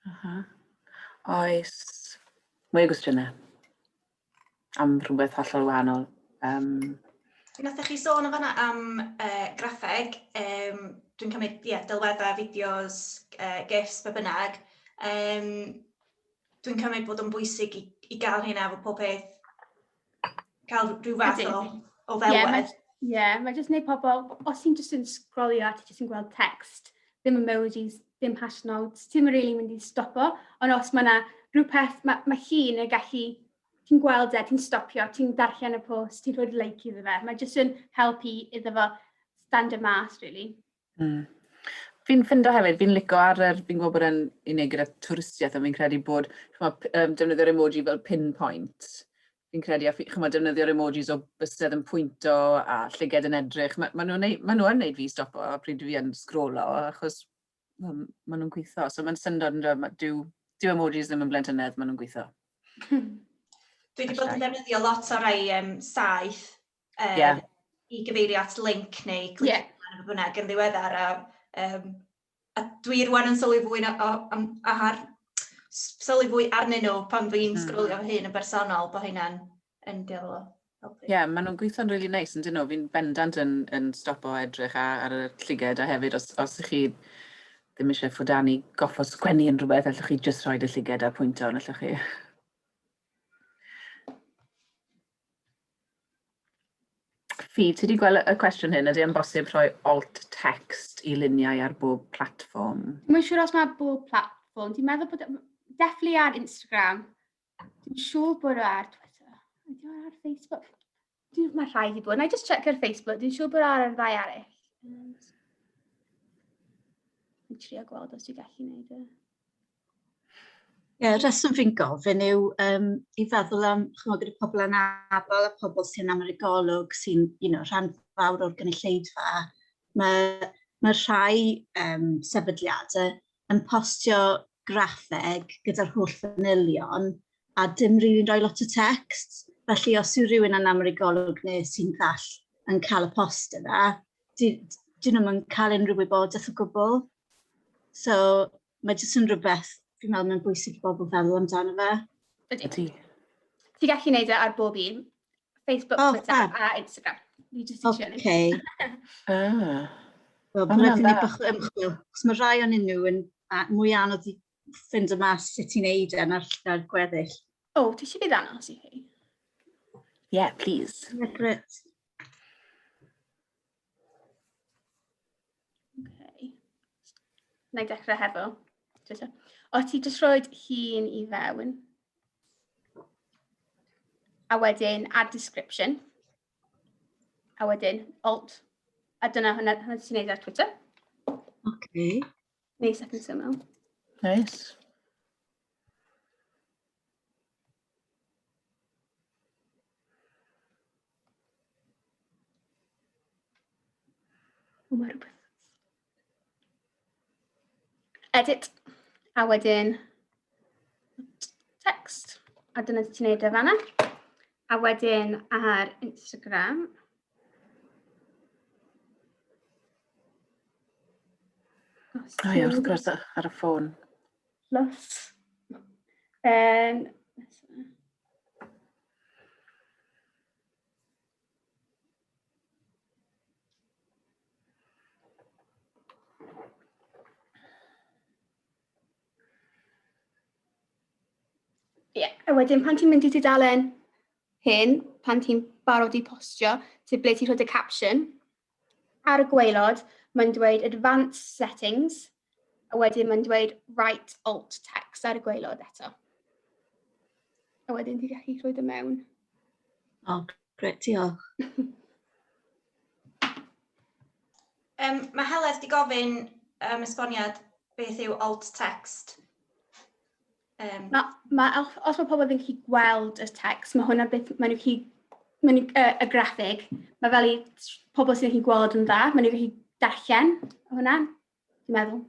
Aha. Oes mwy o gwestiynau am rhywbeth hollol wahanol? Nathoch chi sôn yn fanna am graffeg, dwi'n cymryd, ie, delweddau, fideos, GIFs, be bynnag. Dwi'n cymryd bod o'n bwysig i, i gael hynna efo pob peth, cael rhyw fath o ddelwedd. Ie, yeah, mae jyst wneud pobl, os ti'n jyst yn sgrolio a ti jyst yn gweld text, ddim emojis, ddim hash notes, ti'n really mynd i stopo, ond os mae yna rhywbeth, mae, mae llun yn gallu, ti'n gweld e, ti'n stopio, ti'n darllen y post, ti'n rhoi like iddo fe. Mae jyst yn helpu iddo fo stand mas, really. Fi'n ffindo hefyd, fi'n lico ar yr, fi'n gwybod bod e'n unig gyda twristiaeth, ond fi'n credu bod, ch'mo', defnyddio'r emoji fel pinpoint. Fi'n credu, a fi, ch'mo', defnyddio'r emojis o bysedd yn pwynto a llyged yn edrych, ma' ma' nhw'n neud, ma' nhw yn neud fi stopo pryd dwi yn sgrolo, achos ma' nhw'n gweithio. So mae'n syndod yn dweud, dyw, dyw emojis ddim yn blentynedd, ma' nhw'n gweithio. Dwi wedi bod yn defnyddio lot o rai saeth i gyfeirio at link neu clicio yeah. ar bynnag yn ddiweddar. A dwi rwan yn sylwi fwy na, o, am, ar, sylwi fwy arnyn nhw pan dwi'n sgrolio fy hun yn bersonol, bod hynna'n yn diddorol. Ie, yeah, maen nhw'n gweithio'n really nice, yn dyn nhw. Fi'n bendant yn stopo edrych ar y llyged, a hefyd os ych chi ddim eisiau ffwdanu goffo sgwennu yn rhywbeth, allwch chi jyst rhoi y llyged a pwynto, yn allwch chi. Fi, ti wedi gweld y cwestiwn hyn, ydy yn bosib rhoi alt text i luniau ar bob platfform? Dwi'n siŵr os mae bob platfform. Dwi'n meddwl bod, definitely ar Instagram. Dwi'n siŵr bod o ar Twitter. Ydy o ar Facebook? Dwi'n mae rhaid i bod. Na i just check ar Facebook. Dwi'n siŵr bod o ar y ddau arall. Dwi'n trio gweld os dwi'n gallu gwneud e. Ie, yeah, rheswm fi'n gofyn yw i feddwl am, chymod, gyda pobl anabl a pobl sy'n am yr golwg sy'n, you know, rhan fawr o'r gynulleidfa, mae rhai sefydliadau yn postio graffeg gyda'r holl fanylion a dim rili'n rhoi lot o text. Felly os yw rhywun yn amr ei golwg neu sy'n ddall yn cael y post yna, dyn nhw'm yn cael unrhyw wybodaeth o gwbl. So mae jyst yn rhywbeth fi'n meddwl mae'n bwysig i bobl feddwl amdano fe. Ydy. Ti'n gallu gwneud e ar bob un. Facebook, oh, Twitter fab. A Instagram. Ni jyst eisiau Okay. Ah. Wel, mae'n rhaid i ni bach o ymchwil, chos mae rhai o'n nhw yn mwy anodd i ffindo mas sut ti'n neud e na'r gweddill. O, oh, ti eisiau fi ddangos i chi? Yeah, please. Yeah, great. Okay. Na i dechrau hefo Twitter. O, ti jyst rhoi hun i fewn. A wedyn add description. A wedyn alt. A dyna hwnna ti'n neud ar Twitter. Okay. Neis ac yn syml. Nice. O, mae rhywbeth. Edit. A wedyn text. A dyna ti'n neud e fanna. A wedyn ar Instagram. O ie, wrth gwrs, ar y ffôn. Plus. Ie, a wedyn pan ti'n mynd i tudalen hyn, pan ti'n barod i postio, ti ble ti'n rhoi y caption, ar y gwaelod, mae'n dweud advanced settings, a wedyn mae'n dweud write alt text ar y gwaelod eto. A wedyn ti'n gallu rhoi dy mewn. O, oh, gret, diolch. Mae Heledd di gofyn esboniad beth yw alt text. Os mae pobl ddim gallu gweld y text, mae hwnna beth, maen nhw gallu, maen nhw, y graffig, mae fel i pobl sy'n gallu gweld yn dda, maen nhw gallu darllen hwnna, dwi'n meddwl.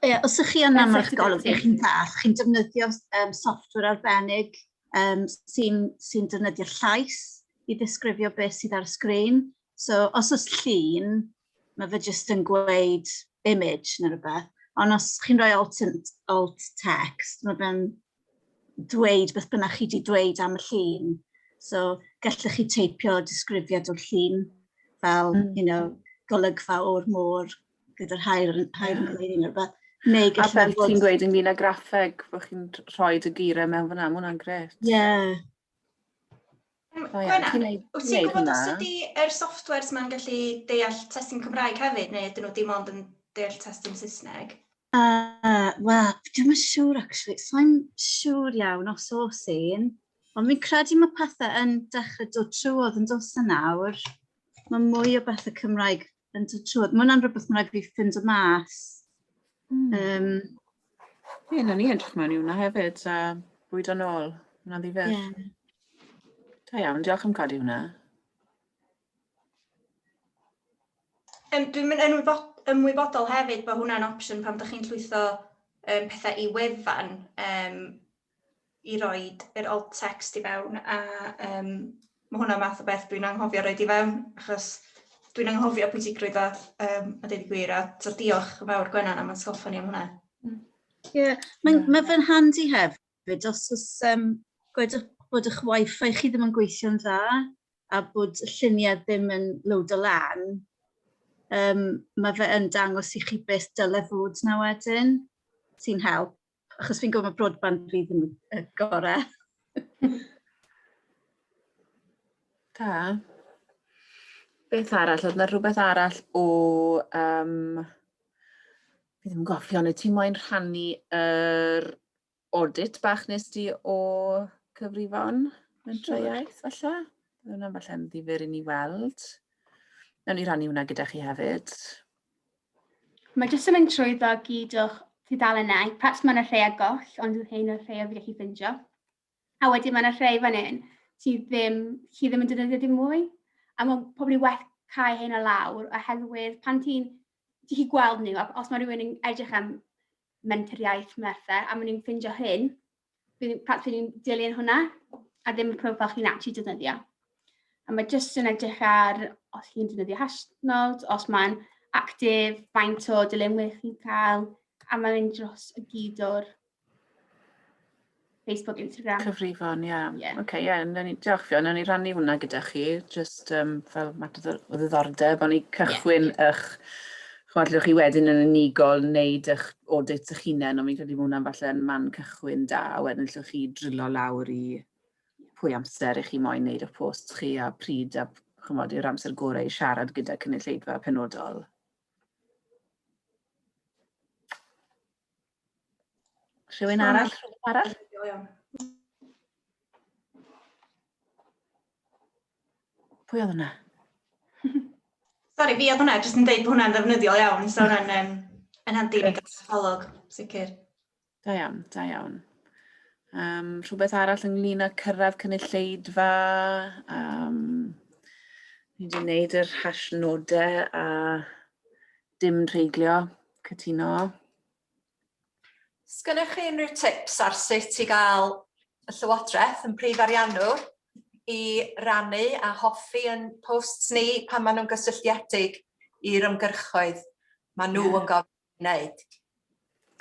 Ie, os ydych chi yn aml eich golwg, chi'n dall, chi'n defnyddio software arbennig sy'n defnyddio llais i ddisgrifio beth sydd ar y sgrin. So, os oes llun, mae fe jyst yn gweud image neu rhywbeth. Ond os chi'n rhoi alt text, mae fe'n dweud beth bynnag chi wedi dweud am y llun. So, gallech chi teipio disgrifiad o'r llun fel, golygfa o'r môr gyda'r haul yn goleuni neu rhywbeth. Neu A gallai fel fod ti'n gweud ynglyn â graffeg, bod chi'n rhoi y geiriau mewn fyna, mae hwnna'n grêt. Ie. O ie, Gwenna, ti'n neud, wyt ti'n ti'n neud gwybod os hwnna. ydy yr softwares ma'n gallu deall testun Cymraeg hefyd, neu ydyn nhw dim ond yn deall testun Saesneg? Wel, dwi'm yn siŵr, actually. Sa'n siŵr iawn os oes un. Ond fi'n credu mae pethau yn dechrau dod trwodd yn dos yn nawr. Mae mwy o bethau Cymraeg yn dod trwodd. Mae hwnna'n rhywbeth mae'n rhaid fi ffindo mas. Ie, na ni edrych mewn i hwnna hefyd, a bwyd yn ôl. Hwnna'n ddifyr. Da iawn, diolch am codi hwnna. Dwi'n mynd ymwybodol hefyd bod hwnna'n opsiwn pan ydych chi'n llwytho pethau i wefan i roed yr alt text i fewn, a mae hwnna'n math o beth dwi'n anghofio roed i fewn, achos dwi'n anghofio pwysigrwydd o, a deud y gwir, a so diolch yn fawr Gwennan am atgoffa ni am hwnna. Ie, mae fe'n handi hefyd, os oes, gwedwch bod eich wifi chi ddim yn gweithio'n dda a bod y lluniau ddim yn load o lan, mae fe yn dangos i chi beth dyle fod na wedyn, sy'n help. Achos fi'n gwybod mae broadband fi ddim y gorau. Da. Beth arall? Oedd yna rhywbeth arall o... fi ddim yn gofio, neu ti moyn rhannu yr audit bach nes di o cyfrifon Mentrau Iaith, falle? Bydd hwnna'n falle'n ddifyr i ni weld. Nawn ni rannu hwnna gyda chi hefyd. Mae jyst yn mynd trwyddo gyd o'ch tudalennau. Perhaps mae yna rhai ar goll, ond yw hyn o'r rhai o fi gallu ffindio. A wedyn mae yna rhai fan hyn sydd ddim, chi ddim yn defnyddio dim mwy. A mae'n probably well cael hyn o lawr, oherwydd pan ti'n ti chi gweld nhw, a os mae rhywun yn edrych am menter iaith Merthyr, a maen nhw'n ffindio hyn, perhaps fydd nhw'n dilyn hwnna, a ddim y profil chi'n actually defnyddio. A mae jyst yn edrych ar os chi'n defnyddio hashnod, os mae'n actif, faint o dilynwyr chi'n cael, a mae'n mynd dros y gyd o'r Facebook, Instagram. Cyfrifon, ie. Yeah. Yeah. Oce, ie, yeah, diolch Ffion, nawn ni rannu hwnna gyda chi, just fel mater o ddiddordeb, ond i cychwyn yeah. eich, ch'mod, allwch chi wedyn yn unigol wneud eich audits eich hunain, ond fi'n credu bod hwnna'n falle yn man cychwyn da, a wedyn allwch chi drilo lawr i pwy amser i chi moyn wneud eich posts chi a pryd a ch'mod, yw'r amser gorau i siarad gyda cynulleidfa penodol. Rhywun arall? Rhywun arall? Pwy oedd hwnna? Sori, fi oedd hwnna, jyst yn deud bod hwnna'n ddefnyddiol iawn, so hwnna'n yn handi i gael catalog, sicr. Da iawn, da iawn. Rhywbeth arall ynglyn â cyrraedd cynulleidfa, ni wedi gwneud yr hashnodau a dim treiglio, cytuno. Sgynnoch chi unrhyw tips ar sut i gael y Llywodraeth yn prif ariannwr i rannu a hoffi yn posts ni pan maen nhw'n gysylltiedig i'r ymgyrchoedd maen nhw yn gofyn i wneud?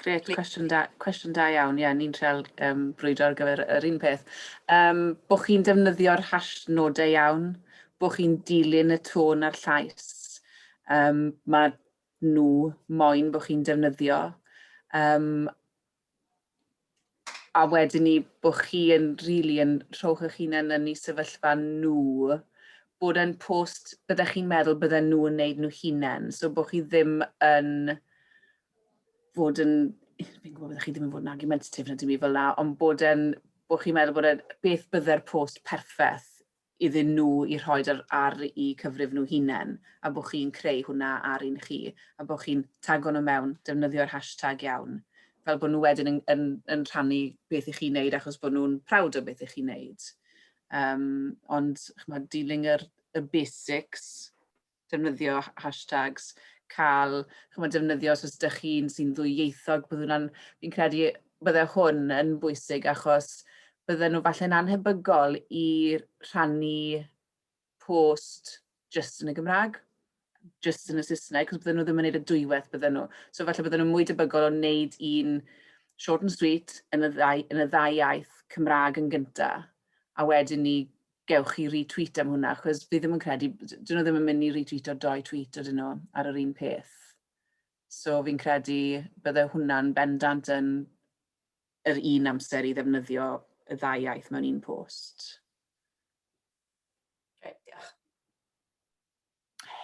Grêt, cwestiwn da, cwestiwn da iawn. Ie, yeah, ni'n trial brwydro ar gyfer yr un peth. Bo chi'n defnyddio'r hashnodau iawn, bo chi'n dilyn y tôn a'r llais. Mae nhw moyn bod chi'n defnyddio. A wedyn ni bod chi yn rili yn rhowch eich hunain yn eu sefyllfa nhw, bod e'n post byddech chi'n meddwl bydden nhw yn neud nhw hunain. So bod chi ddim yn fod yn, fi'n gwybod byddech chi ddim yn fod yn argumentative na dim byd fel 'na, ond bod e'n, bod chi'n meddwl bod e'n, beth bydde'r post perffaith iddyn nhw i rhoi ar eu cyfrif nhw hunain, a bod chi'n creu hwnna ar un chi, a bod chi'n tago nhw mewn, defnyddio'r hashtag iawn, fel bod nhw wedyn yn rhannu beth i chi'n neud achos bod nhw'n proud o beth i chi'n neud. Ond, ch'mod, dilyn y basics, defnyddio hashtags, cael, ch'mod, defnyddio os oes ydych chi'n sy'n ddwyieithog, bydd hwnna'n, fi'n credu bydde hwn yn bwysig achos bydden nhw falle'n annhebygol i rhannu post jyst yn y Gymraeg, jyst yn y Saesneg, cos bydden nhw ddim yn gwneud y dwywaith bydden nhw. So falle bydden nhw mwy debygol o wneud un short and sweet yn y ddau iaith Cymraeg yn gynta, a wedyn ni gewch chi retweet am hwnna, achos fi ddim yn credu, dyn nhw ddim yn mynd i retweeto doi tweet ydyn nhw ar yr un peth. So fi'n credu bydde hwnna'n bendant yn yr un amser i ddefnyddio y ddau iaith mewn un post. Reit, diolch.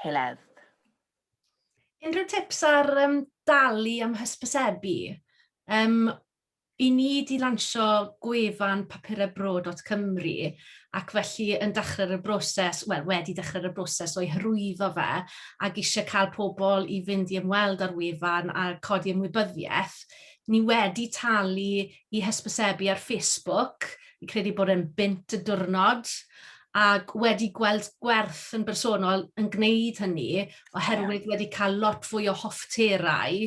Heledd. Unrhyw tips ar dalu am hysbysebu? I ni 'di lansio gwefan papuraubro.cymru ac felly yn dechrau'r y broses, wel wedi dechrau'r y broses o'i hyrwyddo fe ac eisiau cael pobl i fynd i ymweld â'r wefan a codi ymwybyddiaeth, ni wedi talu i hysbysebu ar Facebook, fi'n credu bod e'n bunt y diwrnod, ac wedi gweld gwerth yn bersonol yn gwneud hynny oherwydd wedi cael lot fwy o hoffterau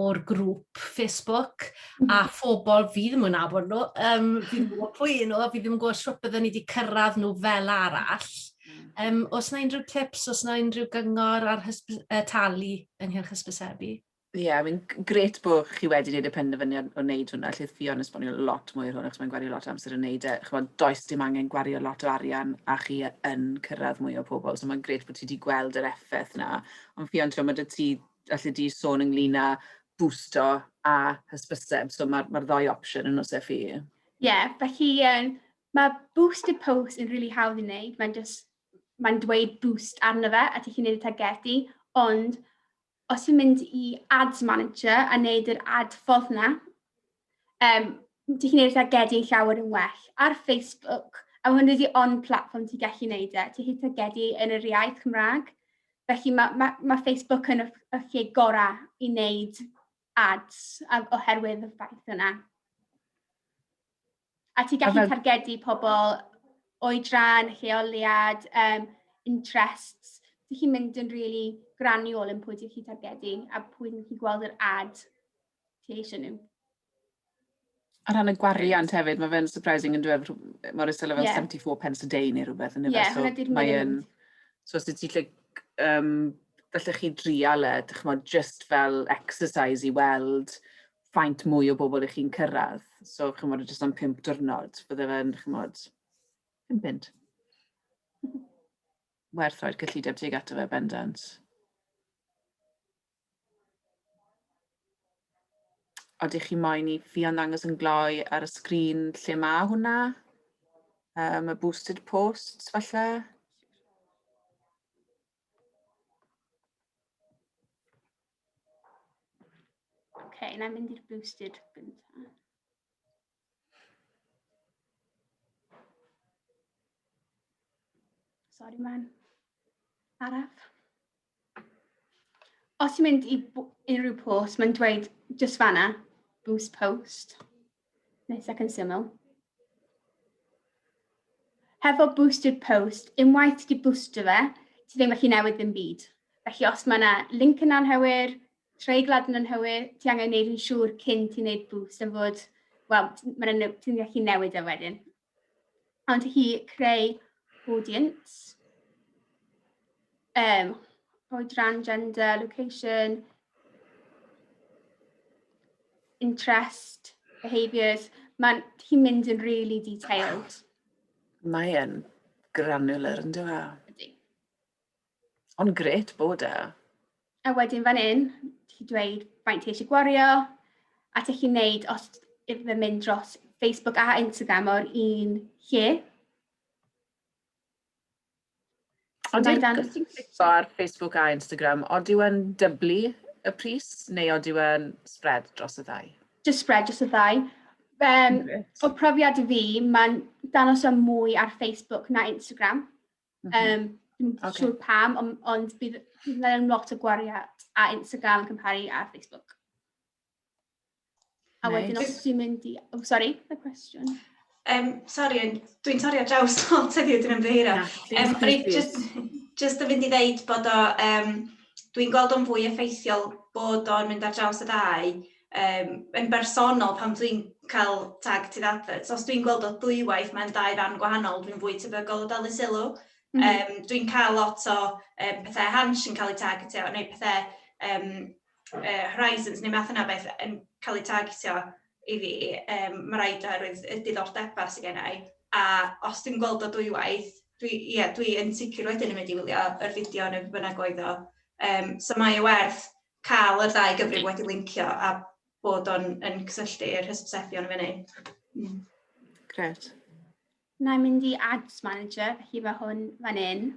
o'r grŵp Facebook a phobl fi ddim yn nabod nhw, fi ddim yn gwybod pwy y'n nhw, fi ddim yn gwybod shwt bydden ni wedi cyrraedd nhw fel arall. Oes 'na unrhyw tips, oes 'na unrhyw gyngor ar talu ynghylch hysbysebu? Ie, yeah, mae'n grêt bod chi wedi gwneud y penderfyniad o wneud hwnna, lle Ffion esbonio lot mwy ar hwn, achos mae'n gwario lot o amser yn wneud e. Chimod, does dim angen gwario lot o arian a chi yn cyrraedd mwy o pobl, so mae'n grêt bod ti wedi gweld yr effaith 'na. Ond Ffion, ti'n gwbod, ma' 'da ti, alli di sôn ynglyn â boosto a hysbyseb, so mae'r ma ddou opsiwn yn oes e, Ffi? Ie, yeah, felly mae boosted post yn really hawdd i wneud, mae'n just, mae'n dweud boost arno fe a ti'n gallu gwneud y targedu, ond os ti'n mynd i Ads Manager a wneud yr ad ffordd na, ti'n gwneud y targedu'n llawer yn well. Ar Facebook, a mae hwn wedi on platform ti'n gallu gwneud e, ti'n gallu targedu yn yr iaith Cymraeg. Felly mae Facebook yn y lle gorau i wneud ads a, oherwydd y ffaith yna. A ti'n gallu targedu pobl oedran, lleoliad, interests. Ti'n chi'n mynd yn really granular yn pwy ti'n chi targedu a pwy ti'n chi gweld yr ad ti eisiau nhw. A rhan y gwariant hefyd, mae fe'n surprising yn dweud, mor isel o fel 74 pence a day neu rhywbeth yn Ie, hwnna di'r minimum. So os ti lle, gallech chi drial e, dych just fel exercise i weld faint mwy o bobl ych chi'n cyrraedd. So, chimod, jyst am 5 diwrnod, bydde fe'n, chimod, £5. Werth roi'r cyllideb tuag ato fe, bendant. Odych chi moyn i Ffion ddangos yn gloi ar y sgrin lle mae hwnna? Y boosted posts, falle? OK, na i mynd i'r boosted gyntaf. Sorry, man. Araf. Os ti'n mynd i unrhyw post, mae'n dweud just fanna, boost post. Neis ac yn syml. Hefo boosted post, unwaith ti wedi boostio fe, ti ddim gallu newid ddim byd. Felly os mae yna link yn anghywir, treiglad yn anghywir, ti angen gwneud yn siŵr cyn ti'n gwneud boost am fod, wel, ti'n gallu newid e wedyn. Ond hi creu audience, oedran, gender, location, interest, behaviours, mae'n hi'n mynd yn really detailed. Mae e'n granular yn dyw e? Ydy. Ond grêt bod e. A wedyn fan hyn, ti'n dweud faint ti eisiau gwario, a ti'n gallu gwneud os iddo mynd dros Facebook a Instagram o'r un lle. Ond os ti'n clicio ar Facebook a Instagram, oed yw e'n dyblu y pris, neu oed yw e'n spread dros y ddau? Just spread dros y ddau. O profiad fi, mae'n dangos o mwy ar Facebook na Instagram. Dwi'n siŵr pam, ond bydd yn lot o gwariad a Instagram yn cymharu â Facebook. A wedyn os ti'n mynd i... Oh, sorry, the question. Sorry, dwi'n torri ar draws lot heddiw, dwi'n ymddiheuro. O'n i just yn mynd i ddeud bod o, dwi'n gweld o'n fwy effeithiol bod o'n mynd ar draws y ddau. Yn bersonol, pan dwi'n cael targeted adverts, os dwi'n gweld o ddwywaith mewn dau fan gwahanol, dwi'n fwy tebygol o dalu sylw. Dwi'n cael lot o pethau Hansh yn cael eu targetio, neu pethau Horizons neu math yna beth yn cael eu targetio i fi. Mae rhaid oherwydd y diddordebau sydd gen i. A os dwi'n gweld o dwywaith, dwi yn sicr wedyn yn mynd i wylio yr fideo neu beth bynnag oedd o. So mae o werth cael yr ddau gyfrif wedi lincio a bod o'n yn cysylltu i'r hysbysebion fyny. Grêt. Na i mynd i Ads Manager, felly mae hwn fan hyn.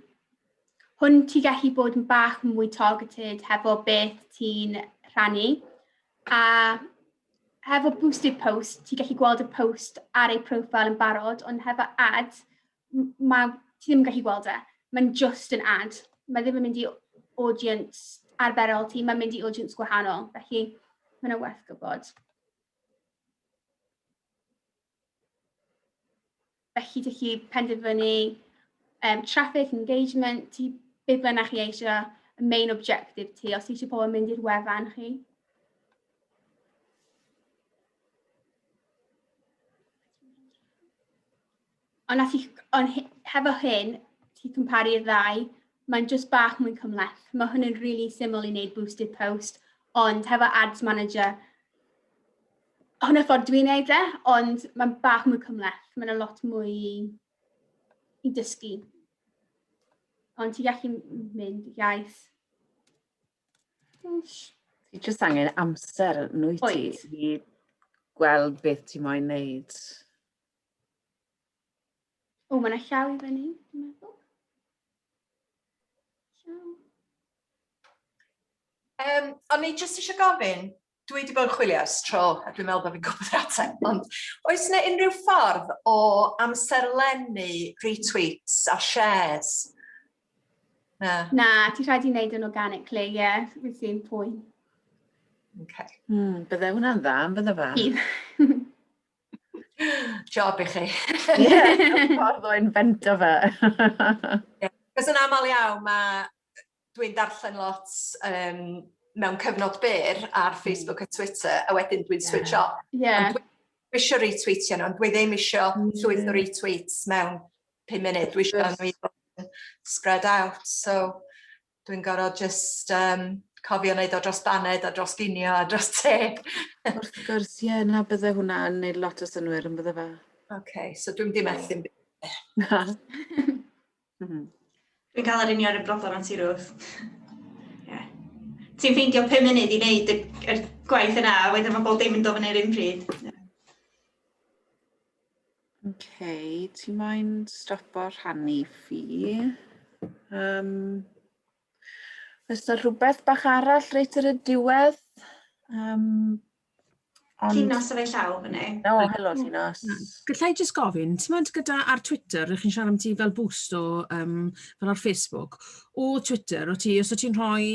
Hwn ti'n gallu bod yn bach mwy targeted hefo beth ti'n rhannu. A hefo boosted post, ti'n gallu gweld y post ar ei profile yn barod, ond hefo ad, ti ddim yn gallu gweld e. Mae'n just yn ad. Mae ddim yn mynd i audience arferol ti, mae'n mynd i audience gwahanol. Felly, mae'n werth gwybod. Felly, dych chi penderfynu traffic, engagement, ti, be bynnag chi eisiau, y main objective ti, os ti eisiau pobl yn mynd i'r wefan chi. Ond hefo hyn, ti'n cymharu'r ddau, mae'n just bach mwy cymhleth. Mae hwn yn really syml i wneud boosted post, Ond hefo Ads Manager, hwnna ffordd dwi'n neud e, ond mae'n bach mwy cymhleth. Mae'n lot mwy i, i dysgu. Ond ti'n gallu mynd iaith. Ti jyst angen amser yn wyt ti i gweld beth ti moyn neud. O, mae yna llaw i fyny, dwi'n meddwl. Llaw. O'n i jyst eisiau gofyn, dwi wedi bod yn chwilio ers tro, a dwi'n meddwl bod fi'n gwybod yr ateb, ond oes yna unrhyw ffordd o amserlennu retweets a shares? Na. Na, ti'n rhaid i wneud yn organically, ie, yeah, with the point. Okay. Bydde hwnna'n dda, yn bydde fe? Bydd. Job i chi. Ie, ffordd o invento fe. Ie, cos yn aml iawn mae dwi'n darllen lot mewn cyfnod byr ar Facebook a Twitter, a wedyn dwi'n switch off. Ond dwi eisiau retweetio nhw, ond dwi ddim eisiau llwyth o retweets mewn 5 munud. Dwi eisiau nhw i fod yn spread out, so dwi'n gorfod just cofio wneud o dros baned a dros ginio a dros te. Wrth gwrs, ie, na bydde hwnna yn neud lot o synnwyr yn bydde fe. OK, so dwi'n di methu'n byd. Na. Dwi'n cael yr union y broblem â ti, Ruth. Yeah. Ti'n ffeindio 5 munud i wneud y, y gwaith yna, a wedyn mae bob dim yn dod fyny'r un pryd. Yeah. OK, ti moyn stopo rhannu fi. Oes 'na rhywbeth bach arall reit ar y diwedd? Ond... Llinos ar ei llaw fyny. O, helo Llinos. Gallai jyst gofyn, ti'n meddwl gyda ar Twitter, rydych chi'n siarad am ti fel boost o, fel ar Facebook, o Twitter, o ti, os o ti'n rhoi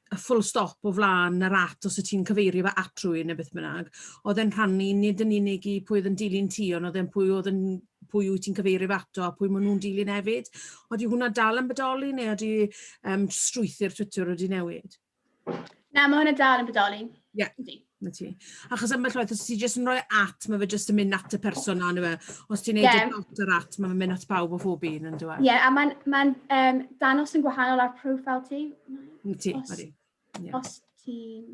y full stop o flaen yr at, os o ti'n cyfeirio fe at rhywun neu beth bynnag, oedd e'n rhannu nid yn unig i pwy oedd yn dilyn ti, ond oedd e'n pwy oedd yn pwy wyt ti'n cyfeirio fe ato a pwy maen nhw'n dilyn hefyd. Oeddi hwnna dal yn bodoli neu oeddi strwythur Twitter wedi newid? Na, mae hwnna dal yn bodoli. Ie, yeah, na ti. Achos ambell waith, os ti jyst yn rhoi at, mae fe jyst yn mynd at y person na, fe. Os ti'n neud y dot ar at, mae fe'n mynd at bawb o phob un, yn dweud. Ie, yeah, a mae'n ma danos yn gwahanol ar profile ti. Na ti, ydy. Yeah. Os ti'n...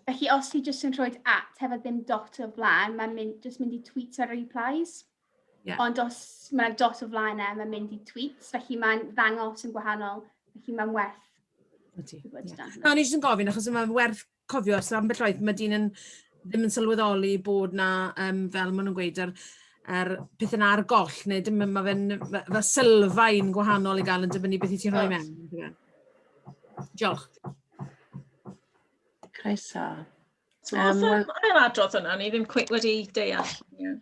Felly, os ti jyst yn rhoi at hefo ddim dot o flaen, mae'n mynd, jyst mynd i tweets a replies. Yeah. Ond os mae'n dot o flaen e, mae'n mynd i tweets, felly mae'n ddangos yn gwahanol, felly mae'n werth. Ydy. Yeah. Na, o'n i jyst yn gofyn, achos mae'n werth cofio, os ambell waith mae dyn yn, ddim yn sylweddoli bod na, fel maen nhw'n gweud, yr pethau na ar goll, neu dim, mae fe'n fe sylfaen gwahanol i gael yn dibynnu beth i ti'n rhoi mewn. Diolch. Croeso. So, well, ail adrodd hwnna, ni ddim cweit wedi deall. Yeah.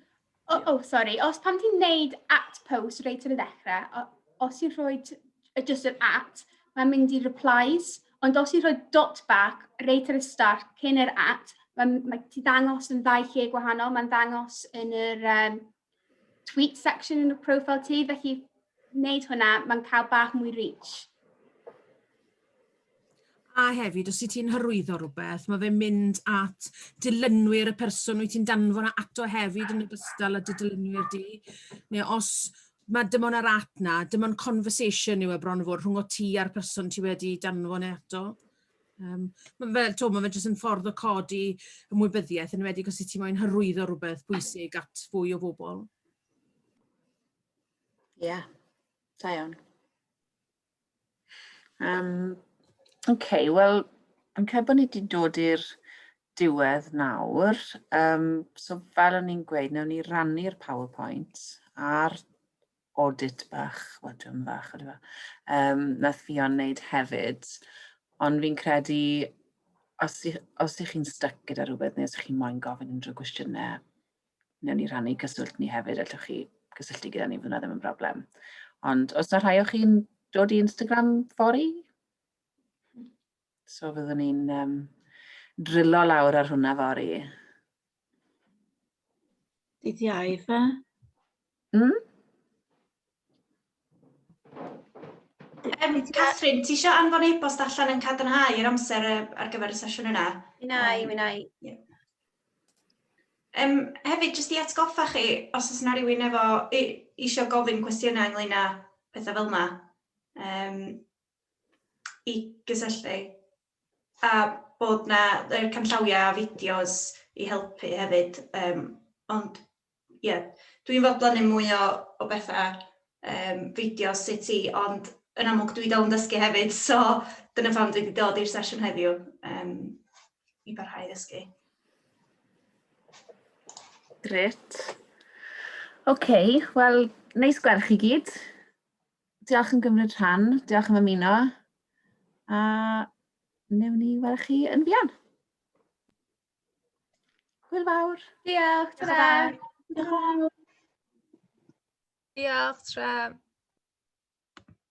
Oh, oh, sorry. Os pan ti'n neud at post reit ar y ddechrau, os ti'n rhoi just yr at, mae'n mynd i replies, ond os ti'n rhoi dot back reit ar y start cyn yr at, mae, mae ti ddangos yn ddau lle gwahanol, mae'n ddangos yn yr tweet section yn y profile ti, felly wneud hwnna, mae'n cael bach mwy reach. A hefyd, os wyt ti'n hyrwyddo rhywbeth, mae fe'n mynd at dilynwyr y person wyt ti'n danfon ato hefyd yn ogystal â dy dilynwyr di. Neu os mae dim ond yr at na, dim ond conversation yw e bron o fod rhwng o ti a'r person ti wedi danfon e ato. Mae fel, to, mae fe jyst yn ffordd o codi ymwybyddiaeth, yn enwedig os wyt ti moyn hyrwyddo rhywbeth bwysig at fwy o bobl. Ie, yeah, da iawn. OK, wel, fi'n credu bod ni wedi dod i'r diwedd nawr. So fel o'n i'n gweud, wnawn ni rannu'r PowerPoint a'r audit bach, wel, dwi'n fach, ydy fe, nath Ffion wneud hefyd. Ond fi'n credu, os ych chi'n stuck gyda rhywbeth neu os ych chi'n moyn gofyn unrhyw gwestiynau, wnawn ni rhannu cyswllt ni hefyd, allwch chi gysylltu gyda ni, fydd hwnna ddim yn broblem. Ond os yna rhai o chi'n dod i Instagram fory? So fyddwn ni'n drillo lawr ar hwnna fory. Dydd Iau, fe? Catherine, ti eisiau anfon e-bost allan yn cadarnhau yr amser ar gyfer y sesiwn yna? Mi na i, mi na i. Yeah. Hefyd, jyst i atgoffa chi, os oes yna rhywun efo isio gofyn cwestiynau ynglyn â pethau fel yna, i gysylltu. A bod na yr canllawiau a fideos i helpu hefyd. Ond ie, yeah, dwi'n fodlon neud mwy o bethau, fideos sut i, ond yn amlwg dwi dal yn dysgu hefyd, so dyna pham dwi wedi dod i'r sesiwn heddiw, i barhau i ddysgu. Gret. OK, wel, neis gweld chi gyd. Diolch yn gymryd rhan, diolch am ymuno. A newn ni weld chi yn fuan. Hwyl fawr. Diolch, ta. Diolch. Diolch, tra.